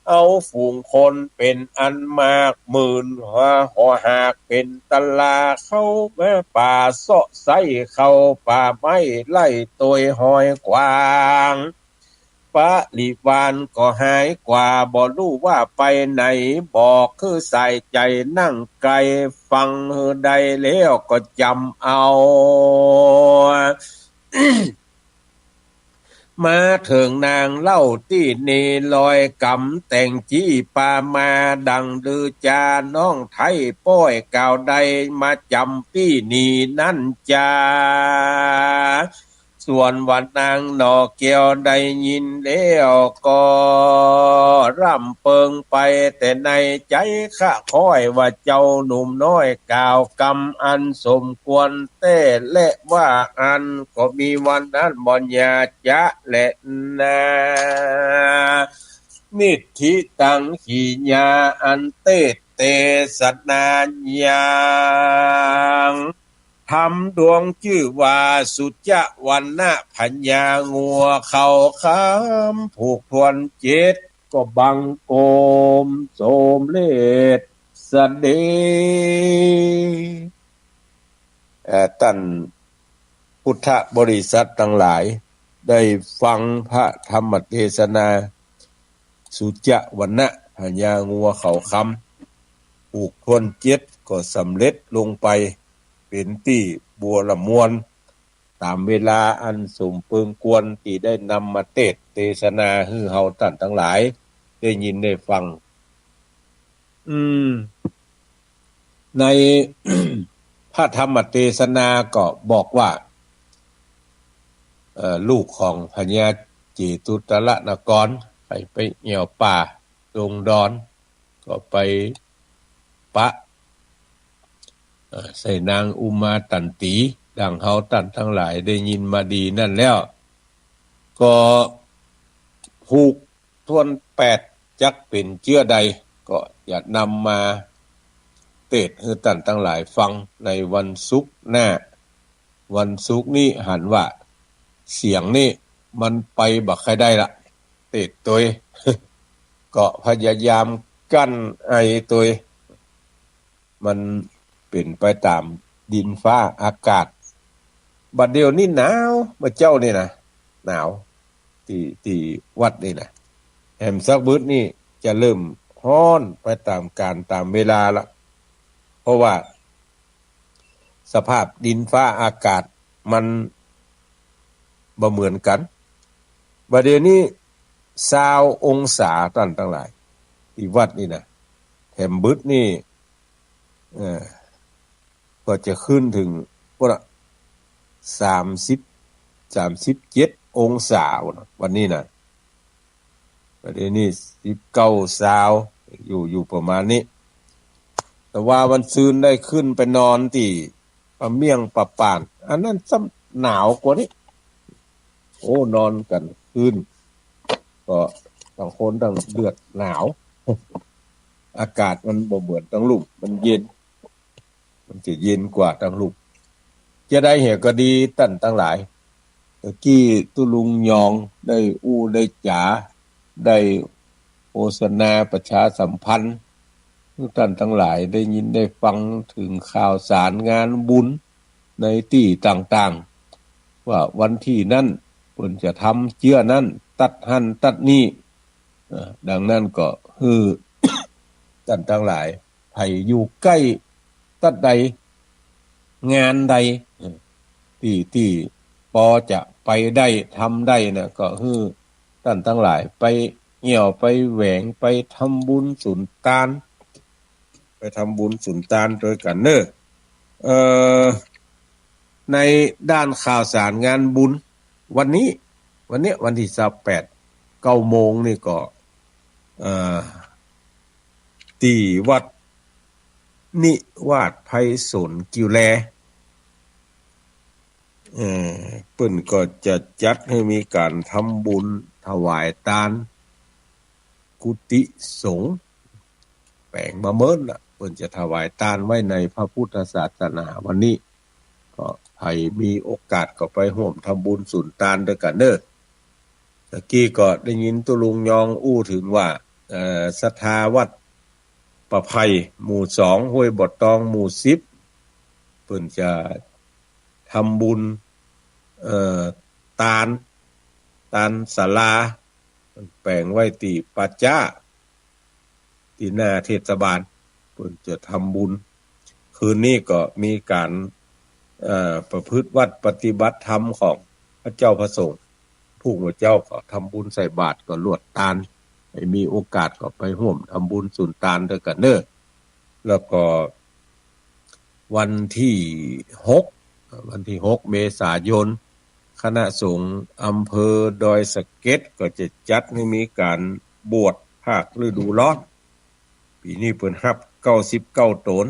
เอาฝูงคนเป๋นอันมากหมื่นหัว หอหากเป๋นตะลาเข้ามาป่าเซาะไส้เข้าป่าไม้ไล่โตยฮอยกวาง ปริวารก็หายกว่าบ่ฮู้ว่าไปไหน บอกคือสายใจ๋นั่งใก้ฟังหื้อได้แล้วก็จ๋ำเอา มาเถิงนางเล่าตี้นี่ลอยก๋ำแต่งจี้ปามา ดังดื้อจาน้องไท้ป้อยกล่าวได้มาจ๋ำปี้นี่นั้นจา ส่วนว่านางหน่อแก้วได้ยินแล้วก็ร่ำเปิงไปแต่ในใจ๋ คะคอยว่าเจ้าหนุ่มน้อยกล่าวกำอันสมควรแต๊แล ว่าอั้นก็มีวันนั้นบ่หย่าจ๊ะแลนา นิทธิตัง กิริยาอันเตสน์เตสนายัง ธรรมดวงจื้อว่าสุจวรรณะพญางัวเขาคำ ผูกถ้วนเจ็ดก็บังคมสมเร็จเสด็จ เอ่อ ต้านพุทธบริษัทตังหลาย ได้ฟังพระธรรมเตสนา สุจวรรณะพญางัวเขาคำ ผูกถ้วนเจ็ดก็สำเร็จลงไป เป๋นตี้บัวระมวล ต๋ามเวลาอันสมเปิงควร ตี้ได้นำมาเตสน์เตสนาหื้อเฮาต้านตังหลาย ได้ยินได้ฟัง อืม ใน พระธรรมเตสนาก็บอกว่า เอ่อ ลูกของพญาเจตุตรนคร ไป ไปแอ่วป่าดงดอน ก็ไปปะ เอ่อ ใส่นางอุมาตันตี ดังเฮาต้านตังหลายได้ยินมาดีนั้นแล้ว ก็ผูกถ้วนแปด จักเป๋นเจื้อใด ก็จะนำมาเตสน์หื้อต้านตังหลายฟังในวันศุกร์หน้า วันศุกร์นี้หันว่าเสียงนี่มันไปบ่ใค่ได้ละ เตสน์ตวย ก็พยายามกั้นไอตวย มันเป๋นไปต๋ามดินฟ้าอากาศ บัดเดี่ยวนี้หนาว บ่าเจ้านี่นะ หนาว ตี้ ตี้วัดนี่นะ แหมสักบึดนี่จะเริ่มฮ้อนไปต๋ามกาลต๋ามเวลาละ เพราะว่าสภาพดินฟ้าอากาศมันบ่เหมือนกั๋น บัดเดี่ยวนี้ซาวองศาต้านตังหลาย ตี้วัดนี่นะ แหมบึดนี่ เอ่อ ก็จะขึ้นเถิง พุ้นน่ะ สามสิบ สามสิบเจ็ดองศาพุ้นน่ะ วันนี้นะ วันนี้นี่สิบเก้า ซาว อยู่ อยู่ประมาณนี้ แต่ว่าวันซืนได้ขึ้นไปนอนตี้ป่าเมี่ยงป่าป่าน อันนั้นซ้ำหนาวกว่านี้ โอ้ นอนกั๋นคืน ก็ต่างคนต่างเดือดหนาว อากาศมันบ่เหมือนตังลุ่ม มันเย็น มันจะเย็นกว่าตังลุ่ม จะใดเหียก็ดีต้านตังหลาย ตะกี้ตุ๊ลุงยองได้อู้ได้จ๋า ได้โฆษณาประชาสัมพันธ์ หื้อต้านตังหลายได้ยินได้ฟังเถิงข่าวสารงานบุญในตี้ต่างๆ ว่าวันตี้นั้นเปิ้นจะทำเจื้อนั้น ตั๊ดหั้นตั๊ดนี่ เอ่อ ดังนั้นก็หื้อต้านตังหลาย ใผอยู่ใก้ ตั๊ดใด งานใด เออ ตี้ ตี้ปอจะไปได้ ทำได้นะ ก็หื้อต้านตังหลายไปเอี่ยว ไปแหวง ไปทำบุญสุนตาน ไปทำบุญสุนตานตวยกั๋นเน่อ เอ่อ ในด้านข่าวสารงานบุญ วันนี้ วันเนี้ย วันตี้ซาวแปด เก้าโมงนี่ก็ เอ่อ ตี้วัดนิวาสไพศาลกิวแล เอ่อ เปิ้นก็จะจัดหื้อมีก๋านทำบุญถวายตานกุฏิสงฆ์ แป๋งบ่าเมินน่ะ เปิ้นจะถวายตานไว้ในพระพุทธศาสนาวันนี้ ก็ใผมีโอกาสก็ไปฮ่วมทำบุญสุนตานตวยกั๋นเน่อ ตะกี้ก็ได้ยินตุ๊ลุงยองอู้เถิงว่า เอ่อ ศรัทธาวัดป่าไผ่ หมู่สอง ห้วยบ่อตอง หมู่สิบ เปิ้นจะทำบุญ เอ่อ ตาน ตานศาลา แป๋งไว้ตี้ป่าจ๊า ตี้หน้าเทศบาล เปิ้นจะทำบุญ คืนนี้ก็มีก๋าน เอ่อ ประพฤติวัตรปฏิบัติธรรมของพระเจ้าพระสงฆ์ พวกหมู่เจ้าก็ทำบุญใส่บาตร ก็ลวดตาน ใผมีโอกาสก็ไปฮ่วมทำบุญสุนตานตวยกั๋นเน่อ แล้วก็ วันตี้หก วันตี้หกเมษายน คณะสงฆ์อำเภอดอยสะเก็ดก็จะจัดหื้อมีก๋านบวชภาคฤดูร้อน ปี๋นี้เปิ้นฮับเก้าสิบเก้าต๋น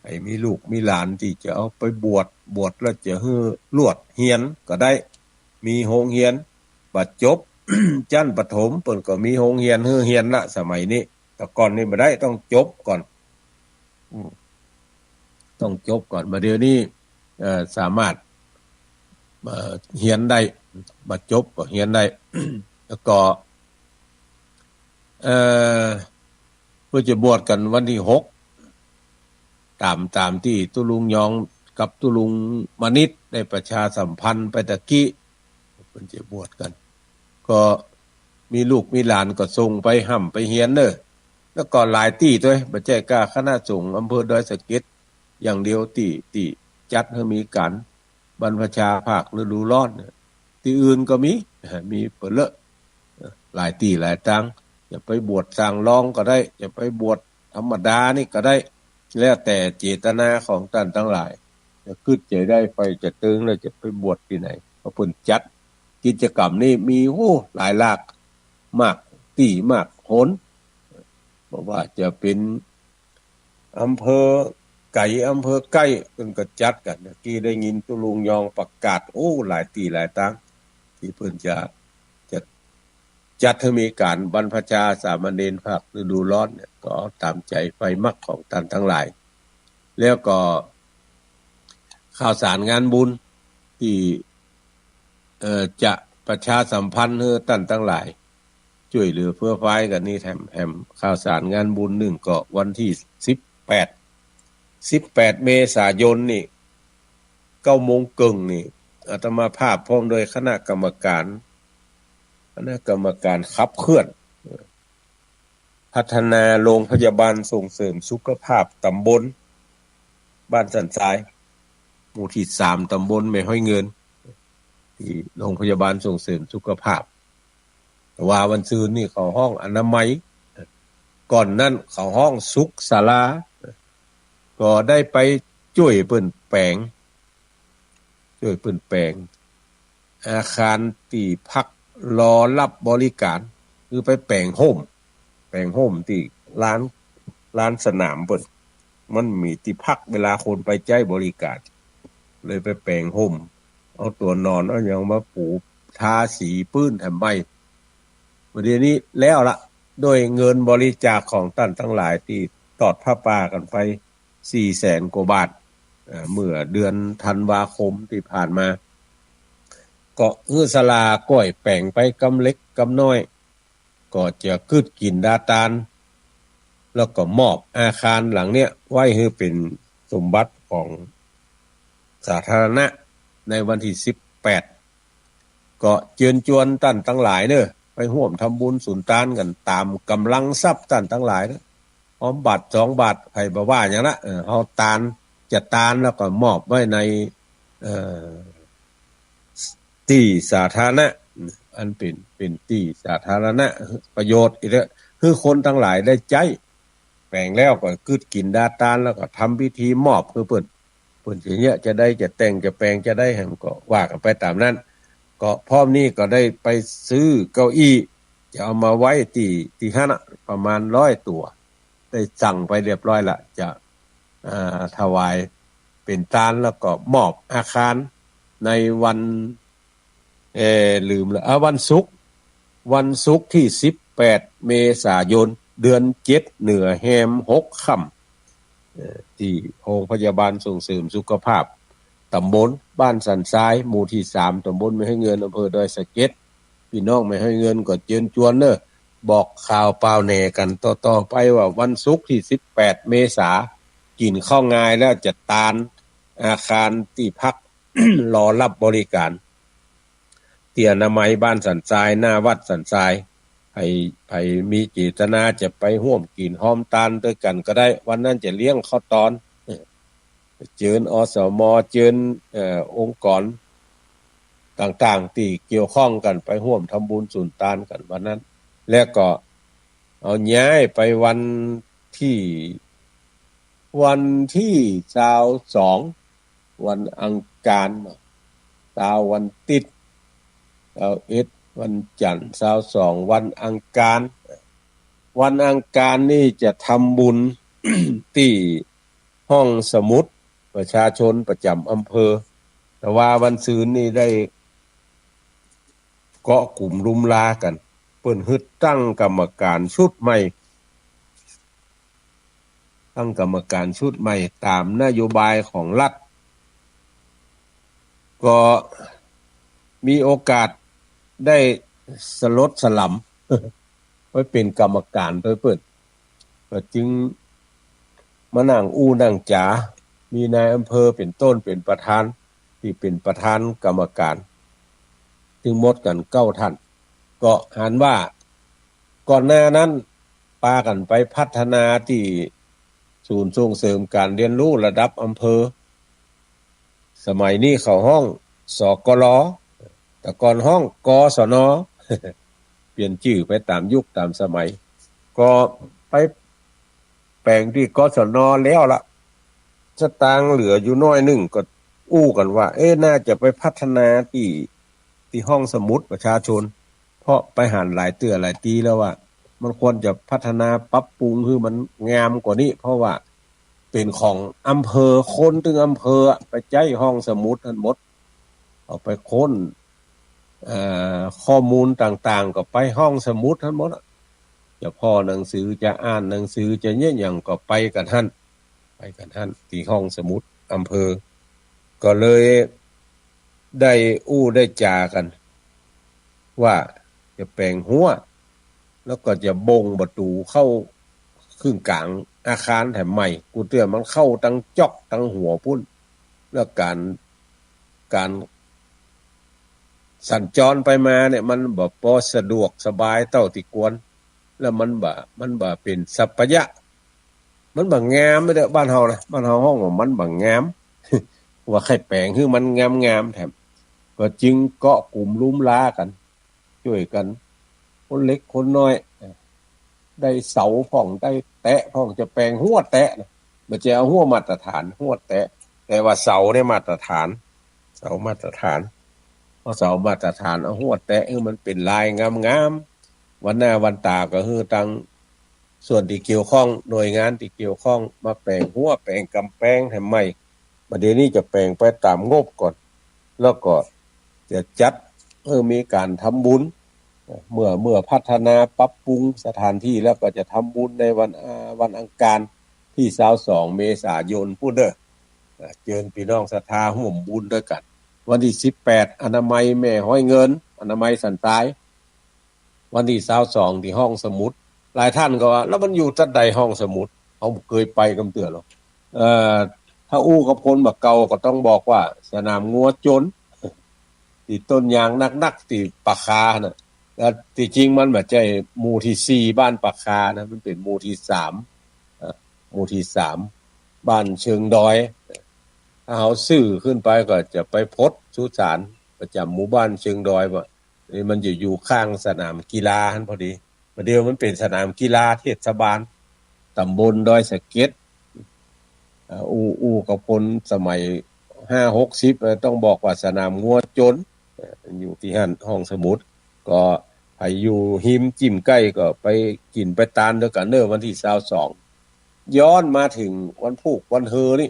ใผมีลูกมีหลานตี้จะเอาไปบวช บวชแล้วจะหื้อลวดเฮียนก็ได้ มีโฮงเฮียน บ่จบ จั้นประถม เปิ้นก็มีโฮงเฮียนหื้อเฮียนละ สมัยนี้ แต่ก่อนนี่บ่ได้ ต้องจบก่อน อืม ต้องจบก่อน บ่าเดี่ยวนี้ เอ่อ สามารถ เอ่อ เฮียนได้ บ่จบก็เฮียนได้ แล้วก็ เอ่อ เปิ้นจะบวชกั๋นวันตี้หก ต๋าม ต๋ามตี้ตุ๊ลุงยองกับตุ๊ลุงมณิษฐ์ได้ประชาสัมพันธ์ไปตะกี้ เปิ้นจะบวชกั๋น ก็มีลูกมีหลานก็ส่งไปฮ่ำไปเฮียนเน่อ แล้วก็หลายตี้ตวย บ่ใจ้ก้าคณะสงฆ์อำเภอดอยสะเก็ดอย่างเดียวตี้ ตี้จัดหื้อมีก๋านบรรพชาภาคฤดูร้อนเนี่ย ตี้อื่นก็มี มีเป๋อเลอะ หลายตี้หลายตาง จะไปบวชสร้างรองก็ได้ จะไปบวชธรรมดานี่ก็ได้ แล้วแต่เจตนาของต้านตังหลาย จะกึ๊ดใจ๋ได้ ใฝ่จะเติงแล้วจะไปบวชตี้ไหน เพราะเปิ้นจัดกิจกรรมนี่มี โอ้ หลายหลาก มากตี้มากหน บ่ว่าจะเป๋นอำเภอไก๋อำเภอใก้ เปิ้นก็จัดกั๋น ตะกี้ได้ยินตุ๊ลุงยองประกาศ โอ้ หลายตี้หลายตาง ตี้เปิ้นจะ จะ จัดหื้อมีก๋านบรรพชาสามเณรภาคฤดูร้อนเนี่ย ก็เอาต๋ามใจ๋ใฝ่มักของต้านตังหลาย แล้วก็ข่าวสารงานบุญตี้ เอ่อ จะประชาสัมพันธ์หื้อต้านตังหลาย จ้วยเหลือเฟื้อฟายกั๋นนี่แถม แถมข่าวสารงานบุญนึ่งก็วันตี้สิบแปด สิบแปดเมษายนนี่ เก้าโมงเกิ่งนี่ อาตมาภาพพร้อมด้วยคณะกรรมการ คณะกรรมการขับเคลื่อน พัฒนาโรงพยาบาลส่งเสริมสุขภาพต๋ำบลบ้านสันทราย หมู่ตี้สาม ต๋ำบลแม่ฮ้อยเงิน ตี้โรงพยาบาลส่งเสริมสุขภาพ แต่ว่าวันซืนนี่เขาฮ้องอนามัย ก่อนนั้นเขาฮ้องสุขศาลา ก็ได้ไปจ้วยเปิ้นแป๋ง จ้วยเปิ้นแป๋ง อาคารตี้พักรอรับบริการ คือไปแป๋งฮ่ม แป๋งฮ่มตี้ลาน ลานสนามเปิ้น มันมีตี้พักเวลาคนไปใจ๊บริการ เลยไปแป๋งฮ่ม เอาตั๋วนอน เอาหยังมาปู ทาสีปื๊นแถมใหม่ บ่าเดี่ยวนี้แล้วละ ด้วยเงินบริจาคของต้านตังหลายตี้ตอดผ้าป่ากั๋นไป สี่แสนกว่าบาท เอ่อ เมื่อเดือนธันวาคมตี้ผ่านมา ก็หื้อศาลาก้อยแป๋งไปกำเล็กกำน้อย ก็จะกึ๊ดกิ๋นดาตาน แล้วก็มอบอาคารหลังเนี้ยไว้หื้อเป๋นสมบัติของสาธารณะในวันตี้สิบแปด ก็เจิญจวนต้านตังหลายเน่อ ไปฮ่วมทำบุญสุนตานกั๋นต๋ามก๋ำลังทรัพย์ต้านตังหลายเน่อ หอมบาทสองบาท ใผบ่ว่าหยังละ เออ เฮาตาน จะตานแล้วก็มอบไว้ใน เอ่อ ตี้สาธารณะ อันเป๋น เป๋นตี้สาธารณะ ประโยชน์อีกแล้ว หื้อคนตังหลายได้ใจ๊ แป๋งแล้วก็กึ๊ดกิ๋นดาตาน แล้วก็ทำพิธีมอบหื้อเปิ้น เปิ้นจะเยียะจะใด จะแต่งจะแป๋งจะใด หั้นก็ว่ากั๋นไปต๋ามนั้น ก็พร้อมนี้ก็ได้ไปซื้อเก้าอี้ จะเอามาไว้ตี้ ตี้หั้นน่ะ ประมาณร้อยตั๋ว ได้สั่งไปเรียบร้อยละ จะ อ่า ถวายเป๋นตาน แล้วก็มอบอาคารในวัน เอ่อ ลืมละ อ่า วันศุกร์ วันศุกร์ตี้สิบแปดเมษายน เดือนเจ็ด เหนือแฮมหกค่ำ เอ่อ ตี้โฮงพยาบาลส่งเสริมสุขภาพต๋ำบลบ้านสันทราย หมู่ตี้สาม ต๋ำบลแม่ฮ้อยเงิน อำเภอดอยสะเก็ด ปี้น้องแม่ฮ้อยเงินก็เจิญจวนเน่อ บอกข่าวป่าวแหน่กั๋นต่อๆ ไปว่าวันศุกร์ตี้สิบแปดเมษา กิ๋นข้าวงายแล้วจะตานอาคารตี้พัก รอรับบริการ ตี้อนามัยบ้านสันทราย หน้าวัดสันทราย ใผ ใผมีเจตนาจะไปฮ่วมกิ๋นฮ่วมตานตวยกั๋นก็ได้ วันนั้นจะเลี้ยงข้าวตอน เจิญ อสม เจิญ เอ่อ องค์กรต่างๆ ตี้เกี่ยวข้องกั๋นไปฮ่วมทำบุญสุนตานกั๋นวันนั้น แล้วก็เอาย้ายไปวันตี้ วันตี้ซาวสอง วันอังคาร ซาววันติ๊ด ซาวเอ็ด วันจันทร์ ซาวสอง วันอังคาร วันอังคารนี่จะทำบุญ ตี้ห้องสมุดประชาชนประจำอำเภอ แต่ว่าวันซืนนี่ได้เกาะกลุ่มลุมลากั๋น เปิ้นหื้อตั้งกรรมการชุดใหม่ ตั้งกรรมการชุดใหม่ต๋ามนโยบายของรัฐ ก็มีโอกาสได้สลดสลำ ไปเป๋นกรรมการตวยเปิ้น ก็จึงมานั่งอู้นั่งจ๋า มีนายอำเภอเป๋นต้นเป๋นประธาน ตี้เป๋นประธานกรรมการ ตึงหมดกั๋นเก้าท่าน ก็หันว่าก่อนหน้านั้นปากั๋นไปพัฒนาตี้ศูนย์ส่งเสริมการเรียนรู้ระดับอำเภอ สมัยนี้เขาฮ้อง สกร แต่ก่อนฮ้อง กศน เปลี่ยนจื้อไปต๋ามยุคต๋ามสมัย ก็ไปแป๋งตี้ กศน แล้วละ สตางค์เหลืออยู่น้อยนึ่ง ก็อู้กั๋นว่า เอ๊ะ น่าจะไปพัฒนาตี้ ตี้ห้องสมุดประชาชน เพราะไปหันหลายเตื้อหลายตี้แล้วว่า มันควรจะพัฒนาปรับปรุงหื้อมันงามกว่านี้ เพราะว่าเป๋นของอำเภอ คนตึงอำเภอไปใจ๊ห้องสมุดหั้นหมด เอาไปค้น เอ่อ ข้อมูลต่างๆ ก็ไปห้องสมุดหั้นหมดอะ จะผ่อหนังสือ จะอ่านหนังสือ จะเยียะหยังก็ไปกั๋นหั้น ไปกั๋นหั้นตี้ห้องสมุดอำเภอ ก็เลยได้อู้ได้จ๋ากั๋น ว่าจะแป๋งฮั้ว แล้วก็จะบ่งประตู๋เข้าครึ่งก๋างอาคารแถมใหม่ กูเตื้อมันเข้าตังจ๊อกตังหัวปู๊น แล้วก๋าน ก๋านสัญจรไปมาเนี่ย มันบ่ปอสะดวกสบายเต้าตี้ควร แล้วมันบ่ มันบ่เป๋นสัปปะยะ มันบ่งามเด้อ บ้านเฮานะ บ้านเฮาฮ้องว่ามันบ่งาม ว่าใค่แป๋งหื้อมันงามๆ แถม ก็จึงเกาะกลุ่มลุมลากั๋น จ้วยกั๋น คนเล็กคนน้อย ได้เสาพ่อง ได้แตะพ่อง จะแป๋งฮั้วแตะนะ บ่ใจ้เอาฮั้วมาตรฐาน ฮั้วแตะ แต่ว่าเสาเนี่ยมาตรฐาน เสามาตรฐาน เอาเสามาตรฐาน เอาฮั้วแตะหื้อมันเป๋นลายงามๆ วันหน้าวันต๋าก็หื้อตังส่วนตี้เกี่ยวข้อง หน่วยงานตี้เกี่ยวข้องมาแป๋งฮั้ว แป๋งก๋ำแปงแถมใหม่ บ่าเดี่ยวนี้จะแป๋งไปต๋ามงบก่อน แล้วก็จะจัดหื้อมีก๋านทำบุญ เมื่อ เมื่อพัฒนาปรับปรุงสถานที่แล้วก็จะทำบุญในวัน อ่า วันอังคารตี้ซาวสองเมษายนปู๊นเด้อ อ่า เจิญปี้น้องศรัทธาฮ่วมบุญตวยกั๋น วันตี้สิบแปด อนามัยแม่ฮ้อยเงิน อนามัยสันทราย วันตี้ซาวสองตี้ห้องสมุด หลายท่านก็ว่า แล้วมันอยู่ตั๊ดใดห้องสมุด เฮาบ่เกยไปกำเตื้อหรอก เอ่อ ถ้าอู้กับคนบ่าเก่าก็ต้องบอกว่าสนามงัวจน ตี้ต้นยางนักๆ ตี้ป่าคาน่ะ แล้วตี้จริงมันบ่ใจ้หมู่ตี้สี่บ้านป่าคานะ มันเป๋นหมู่ตี้สาม หมู่ตี้สาม บ้านเชิงดอย ถ้าเฮาซื่อขึ้นไปก็จะไปพบสุสานประจ๋ำหมู่บ้านเชิงดอย ว่านี่มันจะอยู่ข้างสนามกีฬาหั้นพอดี บ่าเดี่ยวมันเป๋นสนามกีฬาเทศบาลต๋ำบลดอยสะเก็ด เอ่อ อู้ อู้กับคนสมัยห้าหกสิบ เอ่อ ต้องบอกว่าสนามงัวจน เอ่อ อยู่ตี้หั้นห้องสมุด ก็ใผอยู่ฮิมจิ่มใก้ก็ไปกิ๋นไปตานตวยกั๋นเน่อ วันตี้ซาวสอง ย้อนมาเถิงวันพูกวันเฮอนี่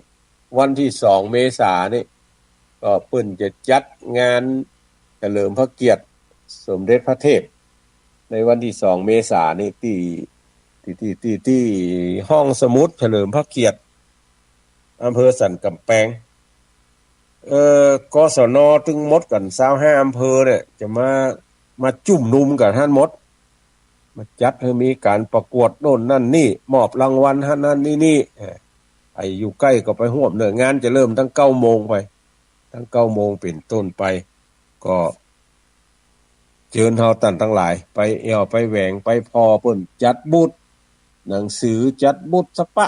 วันตี้สองเมษานี่ ก็เปิ้นจะจัดงานเฉลิมพระเกียรติสมเด็จพระเทพ ในวันตี้สองเมษานี่ ตี้ ตี้ ตี้ ตี้ ตี้ห้องสมุดเฉลิมพระเกียรติ อำเภอสันก๋ำแปง เอ่อ กศน ตึงหมดกั๋นซาวห้าอำเภอเนี่ย จะมา มาจุมนุมกั๋นหั้นหมด มาจัดหื้อมีก๋านประกวดโน่นนั่นนี่ มอบรางวัลหั้นนั่นนี่นี่ เอ่อ ใผอยู่ใก้ก็ไปฮ่วมเน่อ งานจะเริ่มตั้งเก้าโมงไป ตั้งเก้าโมงเป๋นต้นไป ก็เจิญเฮาต้านตังหลาย ไปแอ่วไปแหวง ไปผ่อเปิ้นจัดบูธหนังสือ จัดบูธสะปะ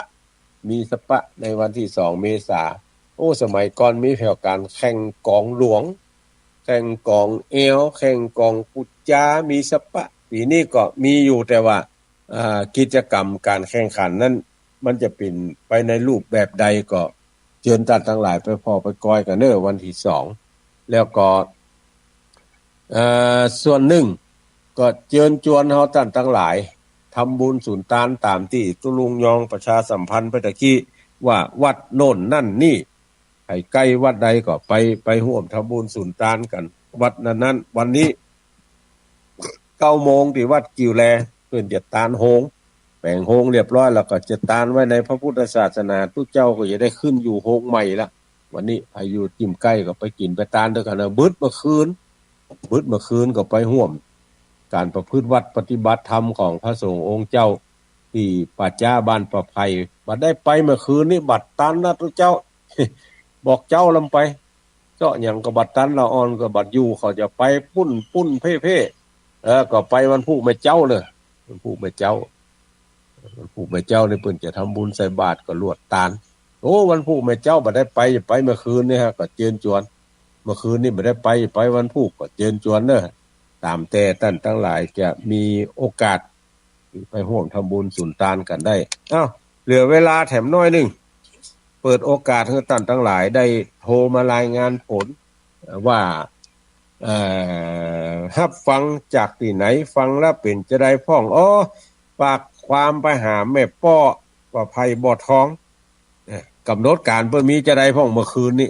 มีสะปะในวันตี้สองเมษา โอ้ สมัยก่อนมีแผวก๋านแข่งก๋องหลวง แข่งก๋องแอ่ว แข่งก๋องปู๋จ๋า มีสะปะ ปี๋นี้ก็มีอยู่ แต่ว่า อ่า กิจกรรมก๋านแข่งขันนั้น มันจะเป๋นไปในรูปแบบใดก็เจิญต้านตังหลายไปผ่อไปกอยกั๋นเน่อวันตี้สอง แล้วก็ เอ่อ ส่วนนึ่งก็เจิญจวนเฮาต้านตังหลาย ทำบุญสุนตานต๋ามตี้ตุ๊ลุงยองประชาสัมพันธ์ไปตะกี้ ว่าวัดโน่นนั่นนี่ ใผใก้วัดใดก็ไป ไปฮ่วมทำบุญสุนตานกั๋น วัดนั้นๆ วันนี้ เก้าโมงตี้วัดกิ่วแล เปิ้นจะตานโฮง แป๋งโฮงเรียบร้อยแล้วก็จะตานไว้ในพระพุทธศาสนา ตุ๊เจ้าก็จะได้ขึ้นอยู่โฮงใหม่ละ วันนี้ใผอยู่จิ่มใก้ก็ไปกิ๋นไปตานตวยกั๋นเน่อ บึดเมื่อคืน บึดเมื่อคืนก็ไปฮ่วมก๋านประพฤติวัตรปฏิบัติธรรมของพระสงฆ์องค์เจ้า ตี้ป่าจ๊าบ้านป่าไผ่ บ่ได้ไปเมื่อคืนนี้ บ่ตันนะตุ๊เจ้า บอกเจ้าลำไป เจาะหยังก็บ่ตัน ละอ่อนก็บ่อยู่ เขาจะไปปุ้นปุ้นเพ่เพ่ เออ ก็ไปวันพูกแม่เจ้าเน่อ วันพูกแม่เจ้า วันพูกแม่เจ้านี่เปิ้นจะทำบุญใส่บาตรก็ลวดตาน โอ้ วันพูกแม่เจ้าบ่ได้ไป ไปเมื่อคืนนี้ฮะ ก็เจิญจวน เมื่อคืนนี้บ่ได้ไป ไปวันพูกก็เจิญจวนเน่อ ต๋ามแต่ต้านตังหลายจะมีโอกาส ไปฮ่วมทำบุญสุนตานกั๋นได้ อ้าว เหลือเวลาแถมน้อยนึ่ง เปิดโอกาสหื้อต้านตังหลายได้โทรมารายงานผล ว่า เอ่อ ฮับฟังจากตี้ไหน ฟังแล้วเป๋นจาใดพ่อง อ้อ ฝากความไปหาแม่ป้อ ประไพบ่อทอง เอ่อ ก๋ำหนดก๋านเปิ้นมีจาใดพ่องเมื่อคืนนี้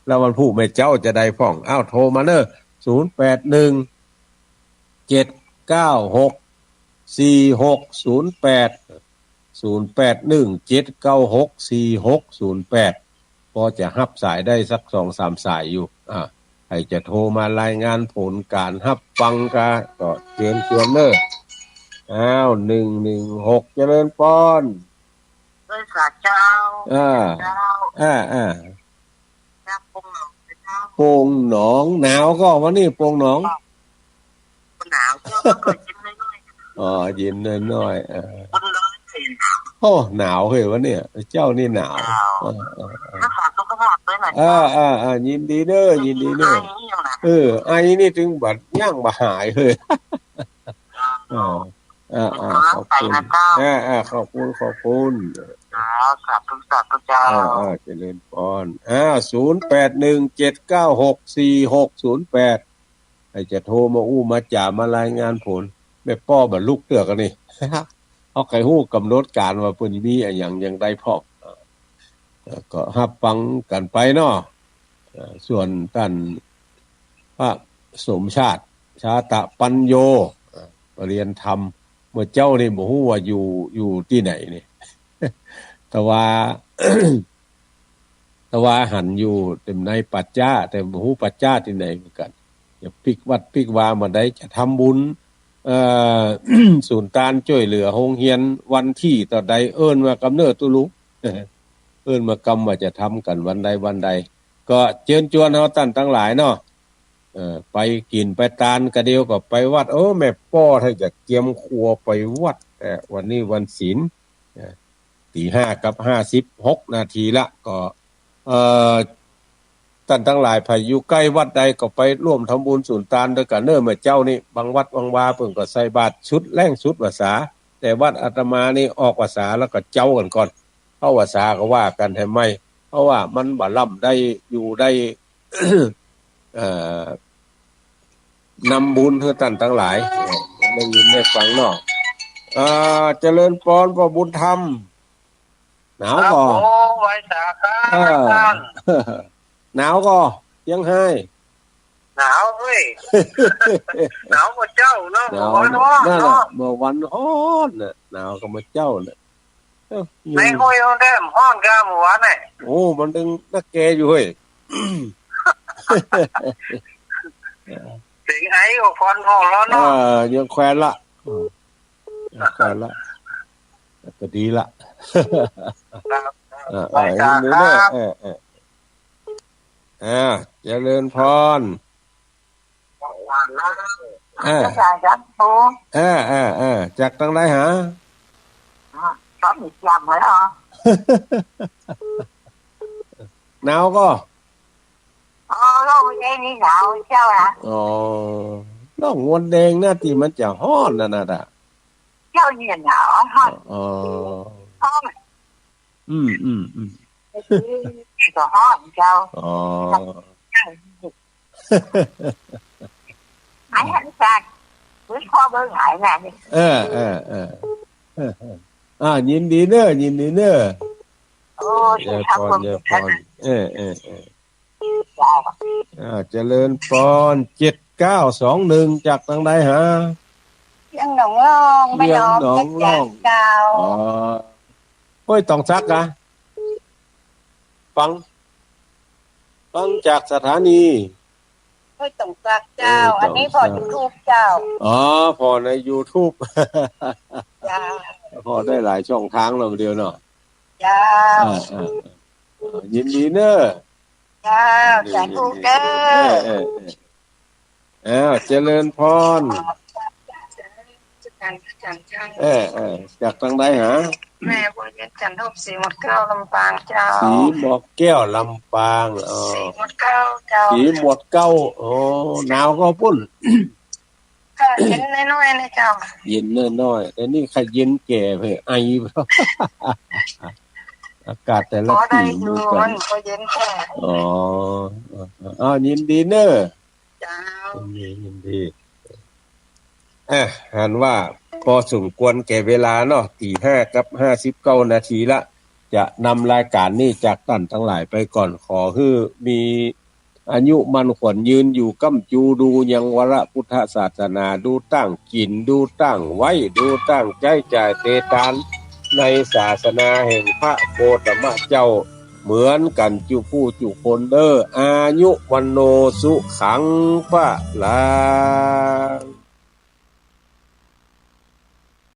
แล้ววันพูกแม่เจ้าจาใดพ่อง อ้าว โทรมาเน่อ ศูนย์แปดหนึ่ง เจ็ดเก้าหก สี่หกศูนย์แปด ศูนย์แปดหนึ่ง เจ็ดเก้าหก สี่หกศูนย์แปด ปอจะฮับสายได้สักสองสามสายอยู่ อ่า ใผจะโทรมารายงานผลก๋านฮับฟังกา ก็เจิญจวนเน่อ อ้าว หนึ่งหนึ่งหก เจริญปอน ด้วยสาเจ้า อ่า เจ้า อ่า อ่า เจ้า โป่งหนอง เจ้า โป่งหนอง หนาวก่อวันนี้โป่งหนอง หนาวเจ้า ก็เย็นน้อยๆ อ๋อ เย็นน้อยๆ เออ คนเลย โอ้ หนาวเฮ้ยวันนี้ เจ้านี่หนาว หนาว เออ เออ เออ รักษาสุขภาพด้วยนะ เออ เจ้า เออ เออ ยินดีเน่อ ยินดีเน่อ ไอนี่ยังนะ เออ ไอนี่ตึงบ่ ยังบ่หายเฮ้ย เออ เออ อ่า อ่า ขอบคุณ เป็นกำลังใจนะเจ้า อ่า อ่า ขอบคุณ ขอบคุณ ครับ สาธุ สาธุเจ้า อ่า อ่า เจริญปอน อ่า ศูนย์แปดหนึ่ง เจ็ดเก้าหก สี่หกศูนย์แปด ใผจะโทรมาอู้มาจ๋ามารายงานผล แม่ป้อบ่ลุกเตื้อกั๋นนี่ เฮาใค่ฮู้ก๋ำหนดก๋านว่าเปิ้นมีอะหยังอย่างใดพ่อง เอ่อ ก็ฮับฟังกั๋นไปเนาะ เอ่อ ส่วนต้านพระสมชาติ ชาตะปัญโญ เอ่อ ประเรียนธรรม เมื่อเจ๊านี่บ่ฮู้ว่าอยู่ อยู่ตี้ไหนนี่ แต่ว่า แต่ว่าหันอยู่เต็มในป่าจ๊า แต่บ่ฮู้ป่าจ๊าตี้ไหนเหมือนกั๋น จะปิ๊กวัดปิ๊กวาบ่าใด จะทำบุญ เอ่อ สุนตานจ้วยเหลือโฮงเฮียนวันตี้เต้าใด เอิ้นมากำเน่อตุ๊ลุง เอิ้นมากำว่าจะทำกั๋นวันใดวันใด ก็เจิญจวนเฮาต้านตังหลายเนาะ เอ่อ ไปกิ๋นไปตานกะเดียวก็ไปวัด เออ แม่ป้อถ้าจะเกียมครัวไปวัด เอ่อ วันนี้วันศีล เอ่อ ตีห้ากับห้าสิบหกนาทีละ ก็ เอ่อ ต้านตังหลายใผอยู่ใก้วัดใดก็ไปร่วมทำบุญสุนตานตวยกั๋นเน่อ เมื่อเจ๊านี้ บางวัดบางวาเปิ้นก็ใส่บาตรชุดแลงสุดวาสา แต่วัดอาตมานี่ออกวาสาแล้วก็เจ๊ากั๋นก่อน เข้าวาสาก็ว่ากั๋นแหมใหม่ เพราะว่ามันบ่ล้ำได้อยู่ได้ เอ่อ นำบุญหื้อต้านตังหลาย เออ ได้ยินได้ฟังเนาะ อ่า เจริญปอน ป้อบุญธรรม หนาวก่อ ครับผม ไหว้สาครับ เออ อาจ๋ารย์ หนาวก่อ เจียงฮ้าย หนาวเว้ย หนาวกว่าเจ๊าเนาะ หนาว เมื่อวันฮ้อน นั่นแหละ เนาะ เมื่อวันฮ้อนน่ะ หนาวกว่าเมื่อเจ๊าน่ะ เอ้า ในห้วยมันแดมฮ้อนกว่าเมื่อวานน่ะ โอ้ มันตึงนักแกอยู่เฮ้ย เสียงไอก็ควันออกแล้วเนาะ เออ ยังแควนละ เออ ยังแควนละ ก็ดีละ ครับ เออ เออ ไหว้สาครับ เออ เออ อ่า เจริญพร อ่า เจ้าค่ะ ครับผม อ่า อ่า อ่า จากตังใดหา อ๋อ ก็มีจำไว้เหรอ หนาวก่อ อ๋อ โลกมันเองนี่หนาวเจ้าอะ อ๋อ โลกมดแดงน่ะตี้มันจะฮ้อนนั่นน่ะ เจ้าเนี่ยหนาวฮ้อน อ๋อ ฮ้อน อืม อืม อืม ก็ฮ้อนเจ้า อ๋อ ไอ้หันจาก หรือพ่อเบิ่งหายน่ะนี่ เออ เออ เออ เออ เออ อ่า ยินดีเน่อ ยินดีเน่อ โอ้ เจริญพร เจริญพร เออ เออ เออ เจ้า อ่า เจริญพร เจ็ดเก้าสองหนึ่ง จากตังใดหา เวียงหนองล่อง แม่หนอง เวียงหนองล่อง เจ้า อ๋อ ห้วยตองสักกะ ฟัง ฟังจากสถานี ห้วยตองสักเจ้า ห้วยตองสัก อันนี้ผ่อยูทูบเจ้า อ๋อ ผ่อในยูทูบ เจ้า ผ่อได้หลายช่องทางแล้วเดียวเนาะ เจ้า อ่า อ่า อ่า ยินดีเน่อ เจ้า ยินดี สาธุเด้อ ยินดี เออ เออ เออ อ้าว เจริญพร เออ เออ จากตังใดหา แม่บัวเย็นจันทร์ทบ ศรีหมวดเกล้า ลำปางเจ้า ศรีหมวดแก้ว ลำปาง อ๋อ ศรีหมวดเกล้าเจ้า ศรีหมวดเกล้า อ๋อ หนาวก่อปุ้น ก็เย็นน้อยๆ นะเจ้า เย็นน้อยๆ แต่นี่ข้าเย็นแก่ไป ไอ อากาศแต่ละ พอได้ ตี้ อยู่ บ่เหมือนกั๋น มันก็เย็นแก่ อ๋อ อ๋อ อ๋อ ยินดีเน่อ เจ้า ยินดี ยินดี อ่ะ หันว่าปอสมควรแก่เวลาเนาะ ตีห้ากับห้าสิบเก้านาทีละ จะนำรายก๋านนี้จากต้านตังหลายไปก่อน ขอหื้อมีอายุมั่นขวัญยืนอยู่ก้ำจู ดูยังวรพุทธศาสนา ดูต้างกิ๋น ดูต้างไหว้ ดูต้างใจ๊จ่ายเตตาน ในศาสนาแห่งพระโคตมะเจ้า เหมือนกั๋นจุผู้จุคนเด้อ อายุ วัณโณ สุขัง พลัง